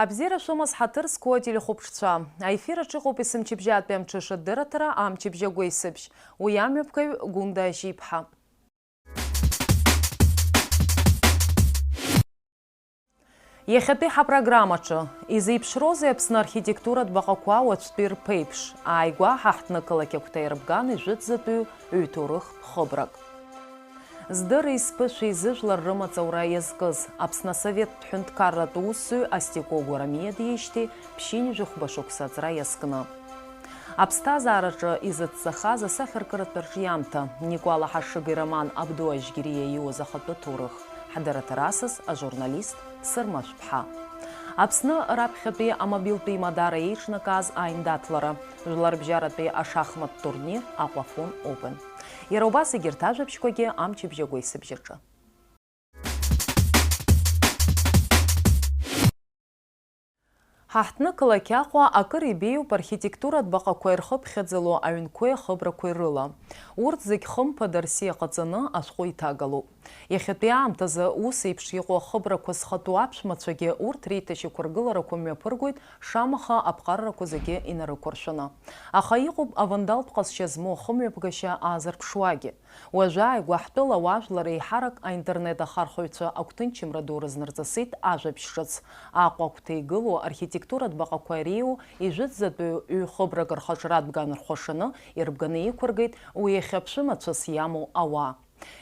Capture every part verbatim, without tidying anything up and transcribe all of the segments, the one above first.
Абзиара шәымаз, ҳаҭыр зқәу ателехәаԥшцәа. Аефир аҿы иҟоуп есымчыбжьатәи амҽыша дырраҭара, амчыбжь агәеисыбжь. Уи амҩаԥгаҩ Гәында Ажьиԥҳа. Иахьатәи ҳапрограммаҿы, изеиԥшроузеи Аԥсны архитектуратә баҟақәа уаҵәтәи рԥеиԥш? Ааигәа ҳаҳҭнықалақь агәҭа ирыбган ижәытәӡатәи ҩ-ҭоурыхтә хыбрак. Здырреи зԥышәеи зыжәлар рымаҵ аура иазкыз, Аԥсны асоветтә ҳәынҭқарратә усзуҩ Астико Гәарамиа диижьҭеи ԥшьынҩажәи хәба шықәса аҵра иазкны. Аԥсҭазаараҿы изыцҵахаз асахьаркыратә рҿиамҭа, Никәала Ҳашыгеи Роман Абду Ажьгьери иаиуаз ахатәы ҭоурых, ҳдырраҭара асас ажурналист Сырма Шәԥҳа. Аԥсны раԥхьатәи амобилтәи имадара еиҿнакааз аиндаҭлара, жәларбжьаратәи ашахматтә турнир Аҟәафон Опен. Иара убас егьырҭ ажәабжьқәагьы амчыбжь агәеисыбжьаҿы. Ҳаҳҭнықалақь Аҟәа акыр ибеиоуп архитектуратә баҟақәа ирхыԥхьаӡало аҩнқәеи ахыбрақәеи рыла. Урҭ зегь хымԥада рсиа ҟаҵаны ашәҟәы иҭагалоуп. Иахьатәи аамҭазы ус еиԥш иҟоу ахыбрақәа зхатәу аԥшәмацәагьы урҭ реиҭашьақәыргыларақәа мҩаԥыргоит, шамаха аԥҟаррақәа зегьы инарықәыршәаны. Аха иҟоуп авандалтә ҟазшьа змоу ахымҩаԥгашьа аазырԥшуагьы. Уажәы ааигәа ҳтәыла уаажәлар еиҳарак аинтернет ахархәаҩцәа агәҭынчымра ду рызнарҵысит ажәабжь ҿыц. Аҟәа агәҭа игылоу архитектуратә баҟақәа иреиуоу ижәытәӡатәи ҩ-хыбрак рхаҿратә ган рхәашаны ирыбганы иқәыргеит уи иахьа ԥшәымацәас иамоу ауаа.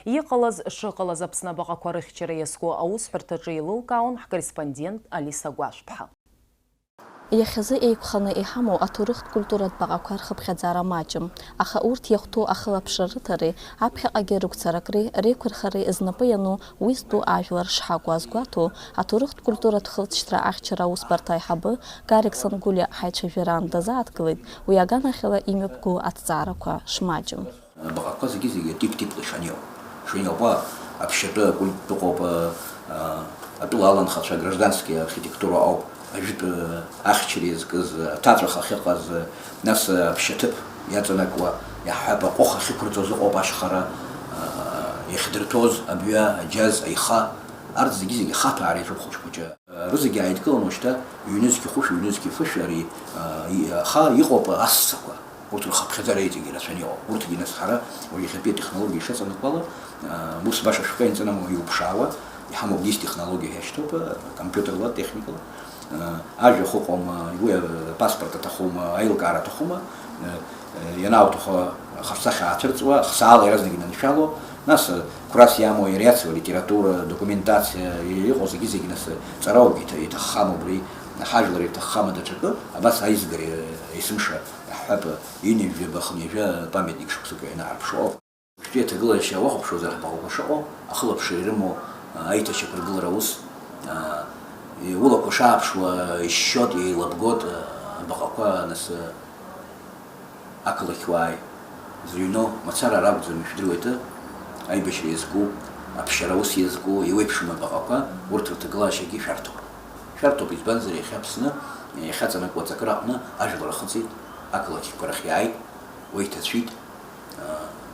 Иҟалаз шыҟалаз Аԥсны абаҟақәа рыхьчара иазку аусҳәарҭаҿы еилылкаауан ҳкорреспондент Алиса Гәашәԥҳа. Иахьазы еиқәханы иҳамоу аҭоурыхтә культуратә баҟақәа рхыԥхьаӡара маҷым, аха урҭ иахәҭоу ахылаԥшра рыҭареи аԥхьаҟагьы рықәцаракреи реиқәырхареи знапы иану уи зтәу ажәлар шҳакәу азгәаҭоу, аҭоурыхтә культуратә хылҵшьҭра ахьчара аусбарҭа аиҳабы Гарик Сангулиа ҳаицәажәараан дазааҭгылеит уи аганахьала имҩаԥгоу аҭҵаарақәа шмаҷым. Абаҟақәа зегьы-зегьы тип-типла ишаниоу. Шаниоуп, аԥшьатәы акульттә ыҟоуп, а, атәыла аланхацәа, гражданский архитектура ауп, ажәытә, а, ахьчара иазкыз, аҭаҵәах ахьыҟаз, нас, а, аԥшьаҭыԥ иаҵанакуа, иаҳҳәап, аҟәых ахьықәырҵоз ыҟоуп ашьхара, а, иахьдырҭоз абҩа, аџьаз, аиха, арҭ зегьы-зегьы хаҭәаара иаҿуп хәыҷ-хәыҷы. Рызегьы ааидкыланы уажәшьҭа ҩнызқь хәышә, ҩнызқь фышә ари, а, и-, аха иҟоуп ассақәа. Урҭ рхыԥхьаӡара иҵегьы ирацәаны иҟоуп. Урҭгьы нас ҳара уажә иахьатәи атехнологиа ишыҵанакуала, а, ус баша шәҟәы ианҵанамуа иуԥшаауа, иҳамоуп дис технологиа ҳәа иашьҭоуп, а, компиутерла, техникала. А, ажәа хыҟоума, уи, а, паспорт аҭахума, аилкаара аҭахума, а, а, ианауҭаху ахаҿсахьа аацәырҵуа, хсаала иаразнак инаншәало, нас, а, қәрас иамоу ареиациа, алитература, адокументациа, иҟоу зегьы-зегьы нас, а, ҵараугьы иҭа-, иҭаххам убри, ҳажәлар ирҭаххама даҽакы, абас аизгареи, а, есымша. Иаҳҳәап, ҩынҩажәаба, хынҩажәа памятник шықәсык ианаарԥшуа ауп. Уажәтәи аҭагылазаашьа уахәаԥшуазар, ҳбаҟақәа шыҟоу, ахылаԥшра ирымоу, а, аиҭашьақәыргылара аус, а, улақәа шааԥшуа ишьшьоит, еилабгоит, а, абаҟақәа, нас, а, ақалақь уааи зыҩноу мацара ракәӡам, ишәдыруеит, аибашьра иазку, аԥсшьара аус иазку, еиуеиԥшым абаҟақәа, урҭ рҭагылазаашьагьы шәарҭоуп. Шәарҭоуп, избанзар, иахьа Аԥсны иахьаҵанакуа аҵакыра аҟны ажәлар ахыҵит, ақалақьқәа рахь иааит, уа иҭацәит.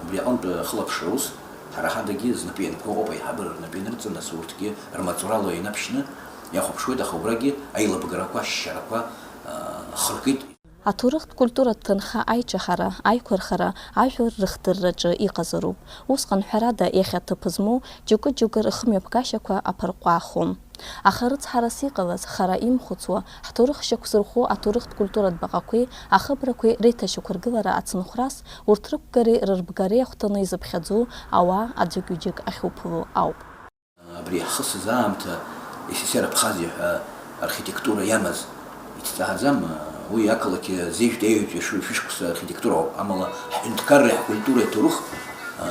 Убри аҟынтә ахылаԥшра аус ҳара ҳадагьы знапы ианқәыӷәӷәоуп, аиҳабыра рнапы ианырҵан, нас урҭгьы рмаҵурала инаԥшьны иахәаԥшуеит, аха убрагьы аилабгарақәа, ашьшьарақәа, а, хыркит. Аҭоурыхтә культуратә ҭынха аиҿаҳара, аиқәырхара ажәлар рыхдырраҿы иҟазароуп. Усҟан, ҳәарада, иахьа ҭыԥ змоу џьоукы-џьоукы рхымҩаԥгашьақәа аԥырҟәаахон. Аха рыцҳарас иҟалаз, хара имхәыцуа, ҳҭоурых шьақәзырӷәӷәо аҭоурыхтә культуратә баҟақәеи ахыбрақәеи реиҭашьақәыргылара ацынхәрас, урҭ рықәгареи рырбгареи ахәҭаны изыԥхьаӡоу ауаа аӡәык-ҩыџьак ахьуԥыло ауп. Абри ҳхысыз аамҭа С С Р Абхазиа ҳәа архитектура иамаз иҭҵааӡам, уи ақалақь зежәтәи аҩажәи шәышықәса архитектура ауп, амала ҳҳәынҭқарреи ҳкультуреи аҭоурых, а,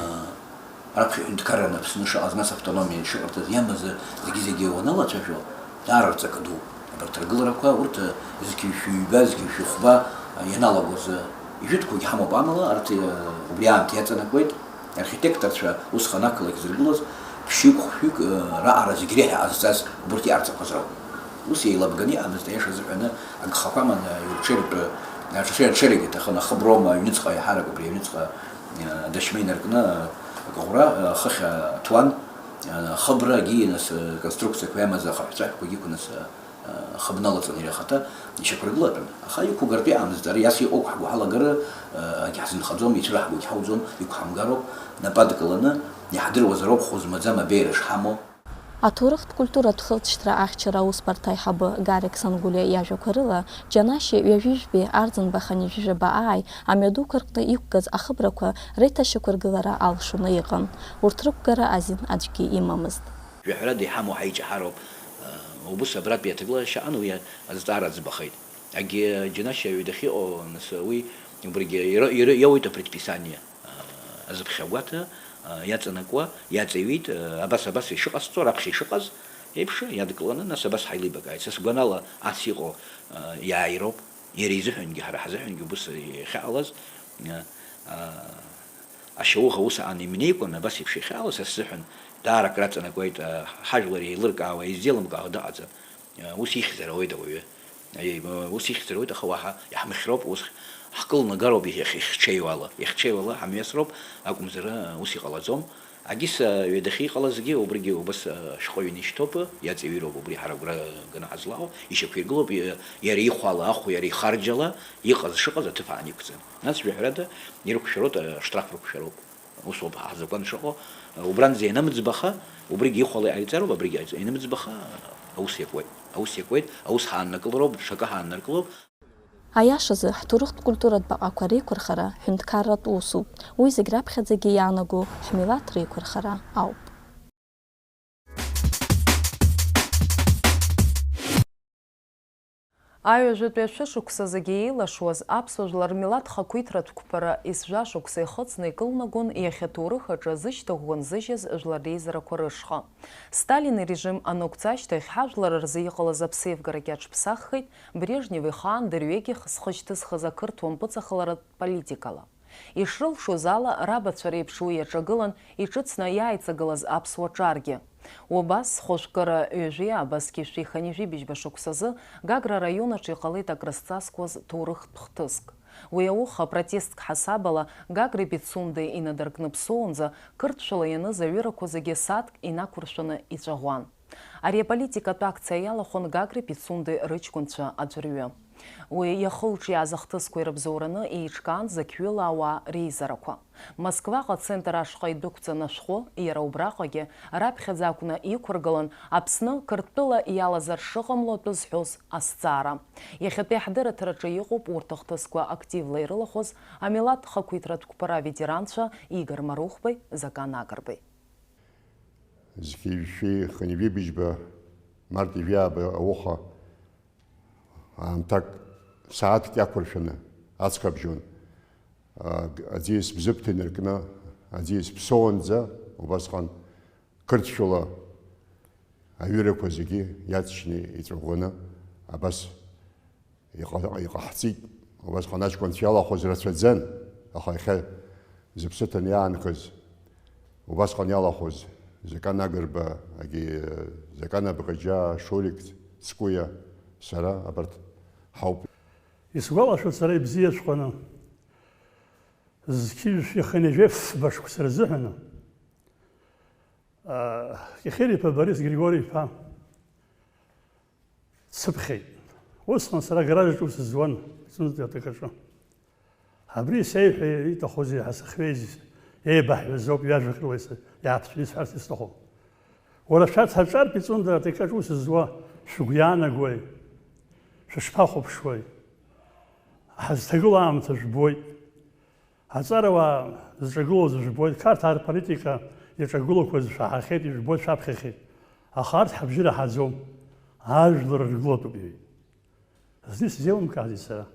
раԥхьа ҳәынҭқарраны Аԥсны шыҟаз, нас автономиа шыҟарҵаз иамаз зегьы-зегьы уаналацәажәо, даара рҵакы ду. Абарҭ ргыларақәа урҭ зқьи жәшәи ҩба, зқьи жәшәи хәба ианалагоз ижәытәқәагь ҳамоуп, амала арҭ, а, убри аамҭа иаҵанакуеит. Архитекторцәа усҟан ақалақь зыргылоз ԥшьҩык-хәшәҩык, э, раҟара зегь реиҳа иҟазҵаз убырҭ иҟарҵақәаз роуп. Ус еилабганы иҟамызт, аиаша азыҳәаны, агхақәа аман, э, рҽеиртә, э, рҽеиртә, рҽеиртә иҭахын, ахыброума, аҩныҵҟа, еиҳарак убри аҩныҵҟа, э, адашьма инаркны, э, акаӷәра, э, ахыхь аҭуан, э, ахыбрагьы, нас, э, конструкциақәа иамаз ахаҳәҵәаҳәқәагьы ықәын, нас, э, Хыбналаҵан иара ихаҭа ишьақәыргылатәын, аха иқәгартә иаамызт, ара иац иҟоуп ҳгәы ҳалагар, егьҳзынхаӡом, ицәыраҳгогь ҳауӡом, иқәҳамгароуп, нап адкыланы иаҳдыруазароуп хәы змаӡам абеиара шҳамоу. Аҭоурыхтә культуратә хылҵшьҭра ахьчара аусбарҭа аиҳабы Гарик Сангулиа иажәақәа рыла, Џьанашьа ҩажәи жәбеи, Арӡынба хынҩажәи жәаба ааи, амҩадуқәа рҟны иқәгаз ахыбрақәа реиҭашьақәыргылара алшоны иҟан. Урҭ рықәгара азин аӡәгьы имамызт. Жәаҳәарада иҳамоу ҳаиҷаҳароуп, убыс абратәи аҭагылазаашьа аҟны уи азҵаара аӡбахеит. Егьи Џьанашьа аҩы дахьыҟоу, нас, уи убригьы ира-, ира-, иоуеит апредписание, азыԥхьагәаҭа, иаҵанакуа, иаҵаҩит, абас, абас ишыҟасҵо, раԥхьа ишыҟаз еиԥш, иадкыланы, нас абас ҳаилибакааит. Са сгәанала, ас иҟоу, иааироуп, иара изыҳәангьы, ҳара ҳзыҳәангьы убыс иахьаҟалаз, ашьауӷа ус аан имнеикәан, абас еиԥш иахьаҟало, са сзыҳәан даара акраҵанакуеит, ҳажәлар еилыркаауа, еизеилымкаауа дыҟаӡам. Ус ихьзар ауеит ауаҩы. Ус ихьзар ауеит, аха уаҳа иаҳмыхьроуп, ус ҳкылнагароуп иахь-, ихьчеиуала. Ихьчеиуала ҳамҩасроуп, акәымзар, ус иҟалаӡом. Агьыс ҩадахьы иҟалазгьы убригьы убас ашәҟәы ҩны ишьҭоуп, иаҵаҩыроуп убри ҳара агәра ганы ҳазлаҟоу, ишьақәиргылоуп, иара ихәала, ахә иара ихарџьала иҟаз шыҟаз аҭыԥ аан иқәҵаны. Нас жәаҳәарада ирықәшәароуп, аштраф рықәшәароуп. Усоуп ҳзакәан шыҟоу. Убранӡа ианымӡбаха, убригьы ихәала иҟаиҵароуп, абригьы ианымӡбаха, аус иакуеит. Аус иакуеит, аус ҳааннакылароуп, ҽакы ҳааннаркылоуп. Аиашазы, ҳҭоурыхтә культуратә баҟақәа реиқәырхара ҳәынҭқарратә усуп. Уи зегь раԥхьаӡагьы иаанаго ҳмилаҭ реиқәырхара ауп. Аҩажәатәи ашәышықәса зегьы еилашуаз аԥсуа жәлар рмилаҭ хақәиҭратә қәԥара есжәа шықәса ихыҵны икылнагон иахьа аҭоурых аҿы зышьҭыхәга нзыжьыз жәлар реизарақәа рышҟа. Сталин ирежим анықәҵ ашьҭахь ҳажәлар рзы иҟалаз аԥсеивгарагьы аҽԥсаххеит, Брежнев ихаан дырҩегьых зхы шьҭызхыз ақырҭуа мпыҵахаларатә политикала. Ишрылшоз ала, рабацәа реиԥш уи иаҿагылан, иҿыцны иааиҵагылаз аԥсуа ҿаргьы. Убас, хәажәкыра ҩажәи аабазҭгьы шәи хынҩажәи быжьба шықәсазы Гагра араион аҿы иҟалеит акрызҵазкуаз ҭоурыхтә хҭыск. Уи ауха, протестк ҳасабала, Гагреи Пицундеи инадыркны Ԥсоунӡа, қырҭшәала ианыз аҩырақәа зегьы сааҭк инақәыршәаны иҵәаӷәан. Ари аполитикатә акциа иалахәын Гагреи Пицундеи рыҷкәынцәа аӡәырҩы. Уи иахылҿиааз ахҭысқәа ирыбзоураны еиҿкаан зықьҩыла ауаа реизарақәа. Москваҟа ацентр ашҟа идәықәҵаны ашәҟәы, иара убраҟагьы раԥхьаӡа акәны иқәыргылан Аԥсны Қырҭтәыла иалазар шыҟамло атәы зҳәоз азҵаара. Иахьатәи ҳдырраҭараҿы иҟоуп урҭ ахҭысқәа активла ирылахәыз амилаҭ хақәиҭратә қәԥара аветеранцәа Игор Марухбеи Закан Агрбеи. Зқьи жәшәи хынҩажәи быжьба март ижәи ааба ауха аамҭак, сааҭк иақәыршәаны, аҵхабжьон, а, аӡиас Бзыԥҭа инаркны, аӡиас Ԥсоунӡа, убасҟан қырҭшәала аҩырақәа зегьы иаҵшьны иҵәаӷәаны абас Иҟа-, иҟаҳҵеит, убасҟан аҷкәынцәа иалахәыз рацәаӡан, аха иахьа зыԥсы ҭаны иаанхаз, убасҟан иалахәыз Закан Агрба, агьи Закан Абӷаџьаа, Шурик Цкуиа, сара абарҭ ҳауп. Исгәалашәоит сара ибзиаҵәҟьаны, зқьи жәшәи хынҩажәи фба шықәса рзыҳәан, а, Кьахьыриԥа Борис Григори-иԥа, Дсыԥхьеит. Усҟан сара агаражаҿ ус зуан, Ҵәынӡа аҭакаҿы. Абри сеиҳәа иҭахузеи ҳәа сыхҩеиз, еибаҳҳәаз ауп ҩажәак рыла ис-, иааԥҵәаны исҳәарц исҭаху. Уара шәарҭ аҿартә Ҵәынӡа аҭакаҿ ус зуа шәгәы иаанагои? Шәышԥахәаԥшуеи? Ҳазҭагылоу аамҭа жәбоит. Аҵарауаа зҿагылоз жәбоит, Қарҭаа рполитика иаҿагылақәаз шәаҳахьеит, ижәбоит, шәаԥхьахьеит. Аха арҭ ҳабжьы раҳаӡом, ажәлар ргылатәуп, иҳәеит. Зны исзеилымкааӡеит сара.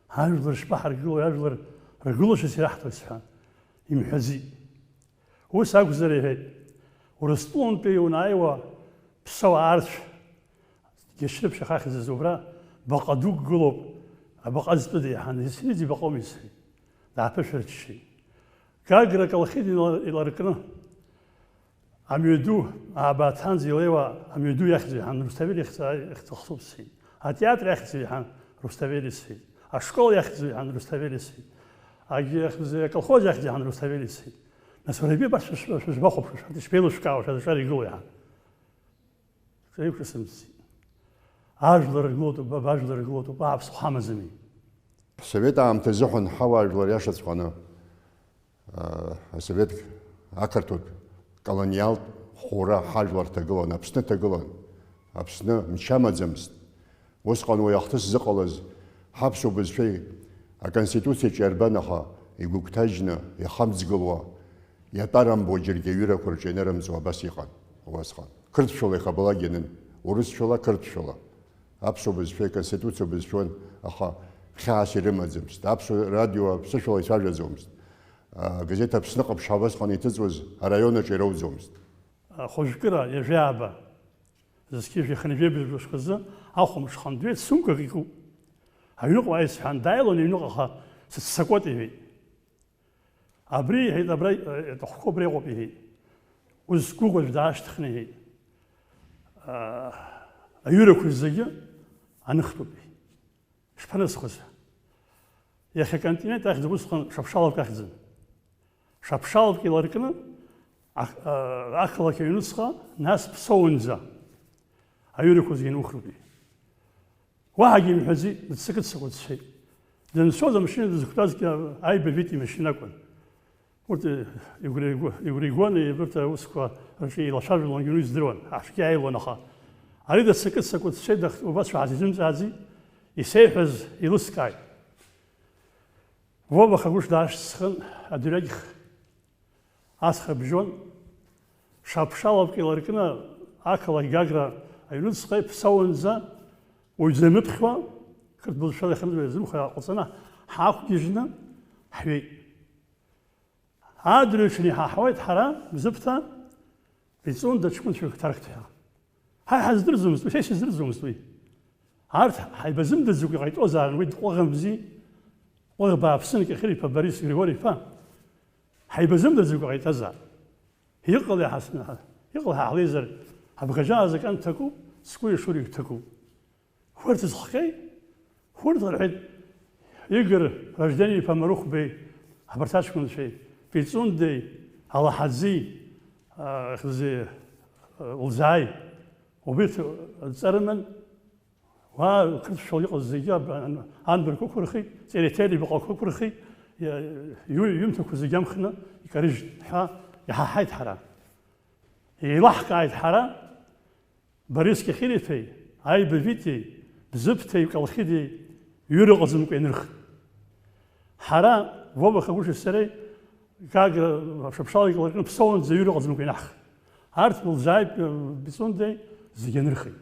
Ажәлар шԥаҳаргылои, ажәлар ргылашьас ираҳҭоит сҳәан, имҳәаӡеит. Ус акәзар, иҳәеит, Урыстәылантәи иунааиуа ԥсуа аарцә, Гьачрыԥшь ахьӡыз убра баҟа дук гылоуп, абаҟа зтәыда иаҳан, исҳәеит, ибаҟоума исҳәеит. Дааԥышәырччеит. Гагра Колхидин ила-, иларкны, амҩаду, Аабаҭанӡа илеиуа амҩаду иахьӡу иаҳан, Руставели иахьӡ-, иахьӡ-, ахҭысуп сҳәеит. Атеатр иахьӡу иаҳан, Руставели сҳәеит. Ашкол иахьӡу иаҳан, Руставели сҳәеит. Агьи иахьӡу, аколхоз иахьӡу иаҳан, Руставели сҳәеит. Нас уара ибеи абарҭ шәыш-, шәышбахәаԥшуа, шәарҭ ишԥеилышәкаауа, шәара шәара игылоу иаҳан. Сеиқәшәымҵит. Ажәлар ргылоуп, аб-, ажәлар ргылоуп, ааԥсхә ҳамаӡами? Ҳсовет аамҭа азыҳәан ҳауаажәлар иашаҵәҟьаны, аа, асовет ақырҭуа колониалтә хәура ҳажәлар ҭагылан, Аԥсны ҭагылан. Аԥсны мчы амаӡамызт. Усҟан уи ахҭыс зыҟалаз ҳаԥсуа бызшәеи аконституциеи ҿиарбан, аха игәыгәҭажьны, иахамҵгылуа, иатәарамбо џьаргьы аҩырақәа рҿы ианырымҵуа абас иҟан убасҟан. Қырҭшәала иҟабалак ианын, урысшәала, қырҭшәала. Аԥсуа бызшәеи аконституциа бызшәон, аха хьаас ирымаӡамызт. Аԥсуа радио аԥсышәала ицәажәаӡомызт. Агазеҭ Аԥсны ҟаԥшь ҳәа убасҟан иҭыҵуаз араион аҿы ироуӡомызт. Хәажәкыра, ҩажәи ааба, зқьи жәшәи хынҩажәи жәаба шықәсазы ахәымҽхан, дуеит, сумкак икуп. Аҩныҟа уааи сҳәан, дааилон аҩныҟа, аха сыццакуеит, иҳәеит. Абри, иҳәеит, абра, э, иҭахқәоу абра иҟоуп, иҳәеит. Узқәгәыӷуаз даашьҭыхны, иҳәеит. Аа, аҩырақәа зегьы аныхтәуп, иҳәеит. Шԥанысхуаз? Иахьа аконтинент ахьӡ усҟан Шаԥшаловка ахьӡын. Шаԥшаловка иларкны, ах-, аа, ақалақь аҩныҵҟа, нас Ԥсоунӡа аҩырақәа зегьы нухрупеи. Уаҳагьы имҳәаӡеит, дыццакы-ццакуа дцеит. Данцоз амашьына дызқәтәазгьы Аиба Витиа имашьына акәын. Урҭ, э, игәра игәы, игәра игон, абарҭ аусқәа рҿы еилацәажәалонгьы уи здыруан, аҽгьы ааилон, аха ари дыццакы-ццакуа дцеит, дах-, убасшәа ҳазизымҵааӡеит, исеиҳәаз еилыскааит. Вова Хагәыш даашьҭысхын, адырҩегьх ацха бжьон, Шаԥшаловка иларкны ақалақь Гагра аҩныҵҟа Ԥсоунӡа уаҩ дзамыԥхьуа, қырҭ бызшәала иахьанызба иазымхо иааҟәҵаны ҳаақәгьежьны ҳҩеит. Адырҩаҽны иҳаҳауеит ҳара, Бзыԥҭа, Пицунда ҷкәынцәа ҭаркт ҳәа. Ҳа иҳаздырӡомызт уи, са исыздырӡомызт уи. Арҭ ҳаибазымдырӡакәа иҟаиҵозаарын, уи дҟәыӷамзи, ҟәыӷ бааԥсын, Кьахьыр-иԥа Борис Григори-иԥа. Ҳаибазымдырӡакәа иҟаиҵазаарын. Иҟалеи ҳаснаҳа, иҟалеи ҳаҳлеизар, абӷажьаа закан ҭакуп, сгәи ашури ҭакуп. Урҭ зхҟьеи? Урҭ, рҳәеит, Игор Раждени-иԥа Марыхәбеи, абарҭ аҷкәынцәеи, Пицундеи, Алаҳаӡи, а, хьӡи, а, Лзааи, убырҭ адҵа рыман, уа қырҭшәала иҟаз зегьы аб-, ан-, анбарқәа ықәырхит, Ҵереҭели баҟақәа ықәырхит, иа-, иу-, иҩымҭақәа зегьы амхны икарыжьт ҳәа иҳаҳаит ҳара. Еилаҳкааит ҳара. Борис Кьахьыр-иԥеи, Аиба Витиеи, Бзыԥҭеи Колхидеи ҩыр ыҟаӡамкәа ианырхт. Ҳара, Вова Хагәыши сареи, Гагра Шаԥшаловка иларкны Ԥсоунӡа ҩыр ыҟаӡамкәа инаҳхт. Арҭ Лзааи Пицундеи зегьы анырхит.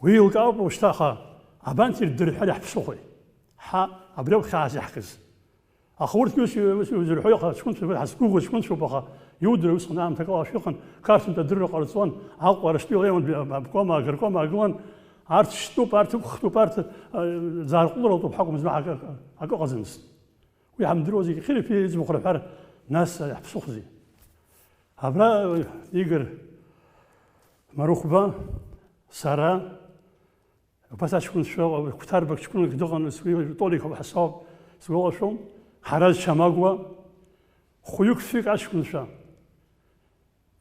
Уи еилкаауп уажәшьҭа, аха абанҭ ирдырҳәар иаҳԥсыхәои? Ҳа, абри ауп хьаас иаҳкыз. Аха урҭгьы ус, ус, ус ирҳәоит, аха ҷкәынцәа, ҳазқәгәыӷуа ҷкәынцәоуп, аха иудыруа усҟан аамҭак ала шәыҟан, Қарҭынтә адырра ҟарҵон, Аҟәа, Араштәи илеиуан, обком, агрком аагылан, арҭ шьтәуп, арҭ ықәхтәуп, арҭ, э, заарҟәлароуп ҳәа акәымызт, акы, акы ыҟаӡамызт. Уи ҳамдыруази, Кьахьыр-иԥеи иӡбахә рҳәар, нас иаҳԥсыхәози? Абра, э, Игор Марыхәба, сара, Убас аҷкәынцәа, қәҭарбак ҷкәынак дыҟан, сгәы, Толик ҳәа ҳасауп, сгәалашәом, Ҳараз Чамагәа, хәҩык-фҩык аҷкәынцәа,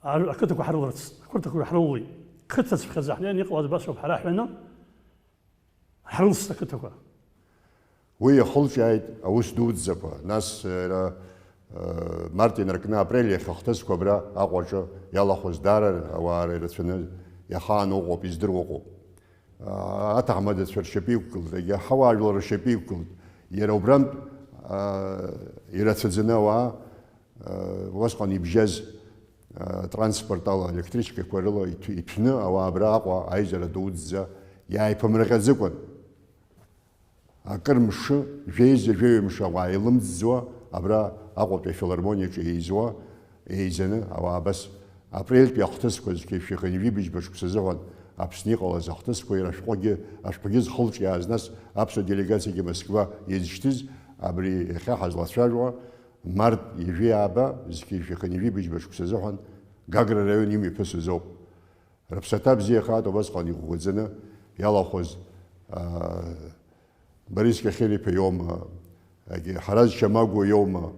ар-, ақыҭақәа ҳрыларц, ақыҭақәа ҳрылалеит. Қыҭацәхьаӡа ҳнеины иҟалаз убасоуп ҳара ҳҩаны, ҳрылст ақыҭақәа. Уи иахылҿиааит аус дуӡӡақәа, нас, иара, э, март инаркны апрель иахь ахҭысқәа абра Аҟәаҿы иалахәыз даара ауаа ирацәаны иахаану ыҟоуп, издыруа ыҟоуп. Аҭаҳмадацәа ршьапы иқәгылт, егьа ҳауаажәлар ршьапы иқәгылт. Иара убрантә, аа, ирацәаӡаны ауаа, аа, усҟан ибжьаз, аа, транспорт ала, електричкақәа рыла иҭә-, иҭәны ауаа абра Аҟәа аизара дуӡӡа иааиԥымраҟьаӡыкәан. Акыр мшы, жәеиза-жәаҩа мшы ауаа еилымҵӡуа, абра Аҟәатәи афилармониаҿы еизуа, еизаны ауаа абас апрельтәи ахҭысқәа зқьи жәшәи хынҩажәи быжьба шықәса азыҳәан Аԥсны иҟалаз ахҭысқәа, иара ашәҟәгьы, ашәҟәгьы зхылҿиааз, нас аԥсуа делегациагьы Москва иазышьҭыз, абри иахьа ҳазлацәажәауа, март ҩажәи ааба зқьи жәшәи хынҩажәи быжьба шықәса азыҳәан Гагра араион имҩаԥысыз ауп. Рыԥсаҭа бзиахааит убасҟан иӷәӷәаӡаны иалахәыз, аа, Борис Кьахьыр-иԥа иоума, егьи Ҳараз Чамагәуа иоума,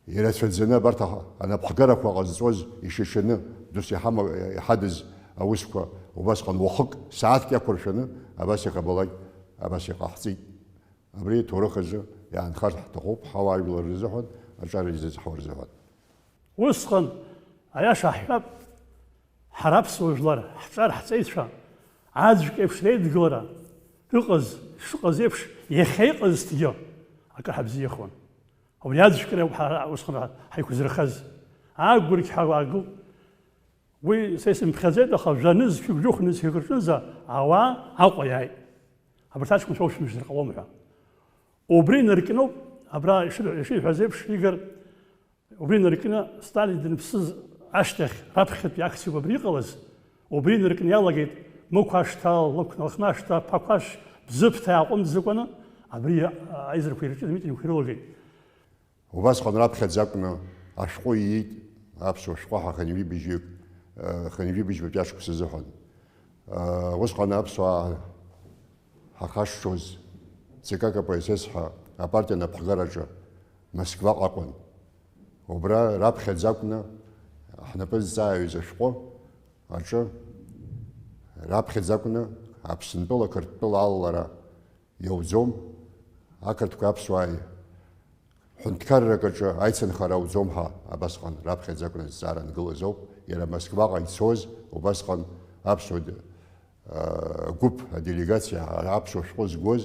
ирацәаӡаны абарҭ аха-, анапхгарақәа ҟазҵоз ишьашаны, дус иҳама-, иҳадыз Аусқәа убасҟан уахык, сааҭк иақәыршәаны абас иҟабалак, абас иҟаҳҵеит. Абри аҭоурых азы иаанхар ҳҭахуп, ҳауаажәлар рзыҳәан, аҿар изызҳауа рзыҳәан. Усҟан, аиаша ҳҳәап, ҳара аԥсуа жәлар, ҳҿар, ҳҵеицәа, аӡәк еиԥш реидгылара ыҟаз, шыҟаз еиԥш, иахьа иҟазҭгьы акы ҳабзиахуан. Убри аӡәк ауп ҳара усҟан ҳаиқәзырхаз. Агәырқьҳәа уаагылт. Уи са исымԥхьаӡеит, аха жәаныз, шәи гәџьыхәныз, шәи гырҿынӡа ауаа Аҟәа иааит. Абарҭ аҷкәынцәа аушәымшьҭыр ҟалом ҳәа. Убри инаркноуп, абра иши-, ишиҳәаз еиԥш, Игор, убри инаркны Сталин даныԥсыз ашьҭахь раԥхьатәи акциақәа абри иҟалаз, убри инаркны иалагеит Мықә ашҭа, Лықә-, Лыхнашҭа, Ԥақәашь, Бзыԥҭа иааҟәымҵӡакәаны абри аизарқәа ирҿын, амитингқәа ирылагеит. Убасҟан раԥхьаӡа акәны ашәҟәы ииит, аԥсуа шәҟәы ҳа хынҩажәи быжьҩык, э, хынҩажәи быжьбатәи ашықәс азыҳәан. Э, усҟан аԥсуаа ҳахашҭшоз, Ц К К П С С ҳәа апартиа анапхгараҿы Москваҟа акәын. Убра раԥхьаӡа акәны ҳнапы зҵааҩыз ашәҟәы аҿы раԥхьаӡа акәны Аԥсынтәыла Қырҭтәыла алалара иауӡом, ақырҭқәеи аԥсуааи ҳәынҭқаррак аҿы аицынхара ауӡом ҳәа абасҟан раԥхьаӡа акәны азҵаара ангылаз ауп, иара Москваҟа ицоз убасҟан аԥсуа д-, а, гәыԥ, аделегациа, аԥсуа шәҟәы згоз,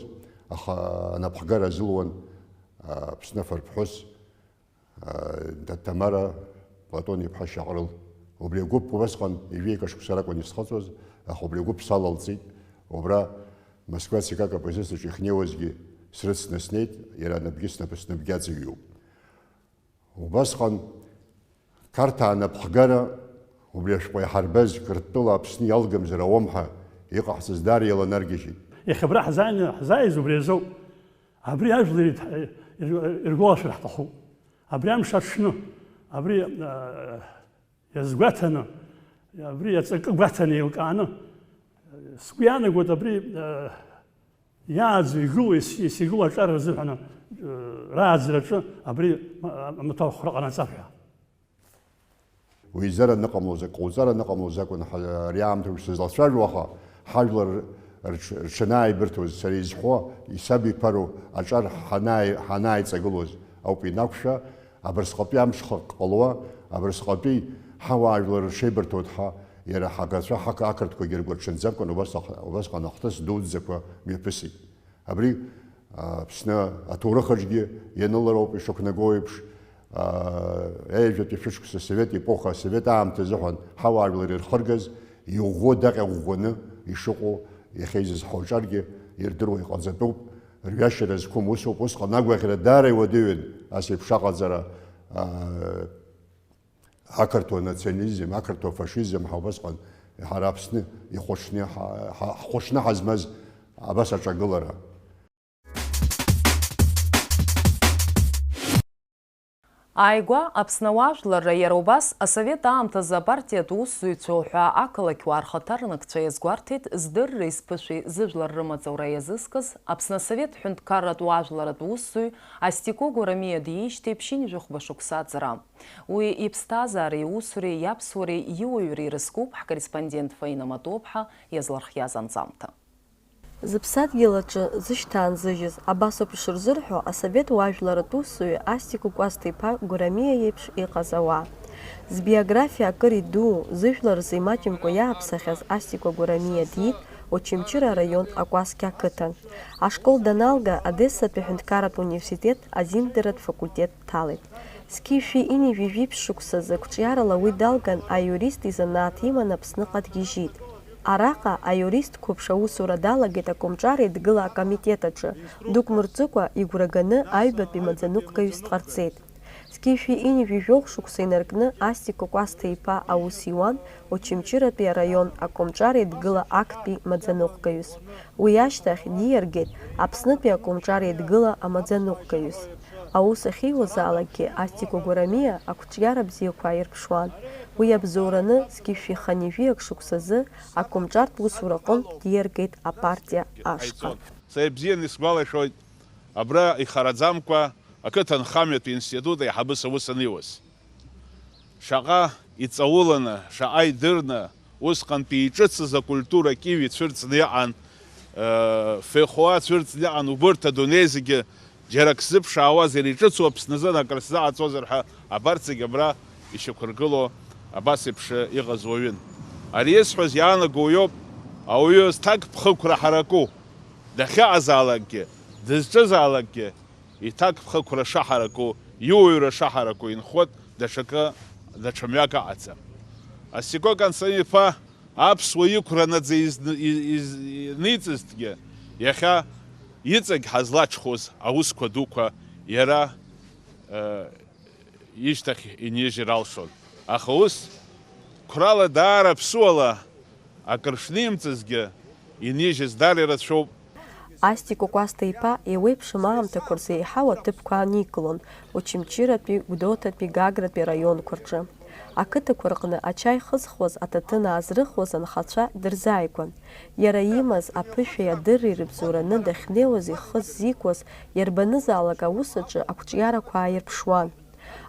аха анапхгара азылуан, а, Аԥсны афырԥҳәыс, Ҭамара Платон-иԥҳа Шьаҟрыл. Убри агәыԥ убасҟан ҩажәеи акы шықәса ракәын исхыҵуаз, аха убри агәыԥ салалҵеит. Убра Москва Ц К К П С С аҿы иахьнеиуазгьы срыцны снеит, иара набгьы снапы снапгьы аҵаҩуп. Убасҟан Қарҭаа напхгара убри ашәҟәы иаҳарбаз Қырҭтәыла Аԥсны иалгамзар ауам ҳәа иҟаҳҵаз даара иаланаргьежьит. Иахьа абра ҳзааины ҳзааиз убри азоуп. Абри ажәлар ирҭ-, ир-, иргәалашәар ҳҭахуп. Абри амш аҽны, абри, а, иазгәаҭаны, абри аҵакы гәаҭаны еилкааны, сгәы иаанагоит абри, а, иааӡо игылоу, ес-, ес-, игылоу аҿар рзыҳәан, а, рааӡараҿы абри, а, амаҭәахәра ҟанаҵап ҳәа. Уеизара аныҟамлоз, акы ҟауҵара аныҟамлоз акәын ҳа-, ари аамҭа уажә сызлацәажәо, аха ҳажәлар рҽ-, рҽанааибырҭоз, сара изхәо, исабиԥароу аҿар ҳанааи-, ҳанааиҵагылоз ауп инақәшәа, абырсҟатәи амш хак ҟалуа, абырсҟатәи ҳауаажәлар рҽеибырҭоит ҳәа, иара ҳагацәа ҳақа-, ақырҭқәагьы ргәырҽанӡамкәан убас ах-, убасҟан ахҭыс дуӡӡақәа мҩаԥысит. Абри, а, Аԥсны аҭоурых аҿгьы ианылароуп ишақәнаго еиԥш, а, ҩажәатәи шәышықәса асовет епоха, асовет аамҭа азыҳәан ҳауаажәлар ирхыргаз, иӷәӷәо даҟьа ӷәӷәаны ишыҟоу иахьа изызҳауҿаргьы ирдыруа иҟаҵатәуп, рҩашьара зқәым усоуп, усҟан агәаӷьра даара иуадаҩын ас еиԥш аҟаҵара, а, ақырҭуа национализм, ақырҭуа фашизм ҳәа убасҟан ҳара Аԥсны ихәаҽны, ҳа-, ҳа-, ҳхәаҽны ҳазмаз абас аҿагылара. Ааигәа Аԥсны ауаажәларра иара убас асовет аамҭазы апартиатә усзуҩцәа уҳәа ақалақьуаа рхаҭарнакцәа иазгәарҭеит здырреи зԥышәеи зыжәлар рымаҵура иазызкыз Аԥсны асовет ҳәынҭқарратә уаажәларатә усзуҩ Астико Гәарамиа диижьҭеи ԥшьынҩажәи хәба шықәса аҵара. Уи иԥсҭазаареи иусуреи иаԥсуареи иуаҩреи ирызкуп ҳкорреспондент Фаина Матуаԥҳа иазлархиаз анҵамҭа. Зыԥсадгьыл аҿы зышьҭаанзыжьыз, абас ауп ишырзырҳәо асовет уаажәларатә усзуҩы Астико Кәасҭа-иԥа Гәарамиа иеиԥш иҟаз ауаа. Збиографиа акыр идуу, зыжәлар рзы имаҷымкәа иааԥсахьаз Астико Гәарамиа диит Очамчыра араион Акәасқьа ақыҭан. Ашкол даналга, Одессатәи аҳәынҭқарратә университет азиндаратә факультет дҭалеит. Зқьи жәшәи ҩынҩажәи жәиԥшь шықәсазы қәҿиарала уи далган, аиурист изанааҭ иман Аԥсныҟа дгьежьит. Араҟа аиурист қәыԥш аусура далагеит Акомҿар Еидгыла акомитет аҿы, дук мырҵыкәа, игәра ганы аҩбатәи маӡаныҟәгаҩыс дҟарҵеит. Зқьи жәшәи ҩынҩажәи жәохә шықәса инаркны Астико Кәасҭа-иԥа аус иуан Очамчыратәи араион Акомҿар Еидгыла актәи маӡаныҟәгаҩыс. Уи ашьҭахь диаргеит Аԥснытәи Акомҿар Еидгыла амаӡаныҟәгаҩыс. Аус ахьиуазаалакгьы Астико Гәарамиа ақәҿиара бзиақәа ааирԥшуан. Уи иабзоураны зқьи жәшәи хынҩажәи акы шықәсазы акомҿартә усураҟынтә диаргеит апартиа ашҟа. Сара ибзианы исгәалашәоит, абра ихараӡамкәа ақыҭанхамҩатә институт аиҳабыс аус аниуаз. Шаҟа иҵауланы, шаҟа идырны, Усҟантәи иҿыцыз акультура Киви цәырҵны иҟан, э, Фехуа цәырҵны иҟан, убырҭ адунеи зегьы џьара ак сзыԥшаауазар, иҿыцу Аԥсназын акры сзаҟаҵозар ҳәа, абарҭ зегь абра ишьақәыргыло абас еиԥш иҟаз уаҩын. Ари исҳәаз иаанаго уиоуп, ауаҩы зҭакԥхықәра ҳараку, дахьыҟазаалакгьы, дызҿызаалакгьы, иҭакԥхықәра шаҳараку, иуаҩра шаҳараку инхоит, даҽакы, даҽа мҩак аҟаӡам. Осико Константин-иԥа аԥсуа иқәра наӡа изны-, из-, из-, ианиҵазҭгьы, иахьа иҵегь ҳазлаҽхәоз аусқәа дуқәа иара, э, ишьҭахь инижьыр алшон. Аха ус, қәрала даара ԥсуала акыр шнимҵазгьы, инижьыз даара ирацәоуп. Астико Кәасҭа-иԥа еиуеиԥшым аамҭақәа рзы еиҳау аҭыԥқәа ааникылон Очамчыратәи, Гәдоуҭатәи, Гагратәи араионқәа рҿы. Ақыҭақәа рҟны ачаи хызхуаз, аҭаҭын аазрыхуаз анхацәа дырзааигәан. Иара имаз аԥышәеи адырреи рыбзоураны дахьнеиуаз ихы ззикуаз, иарбанызаалак аус аҿы ақәҿиарақәа ааирԥшуан.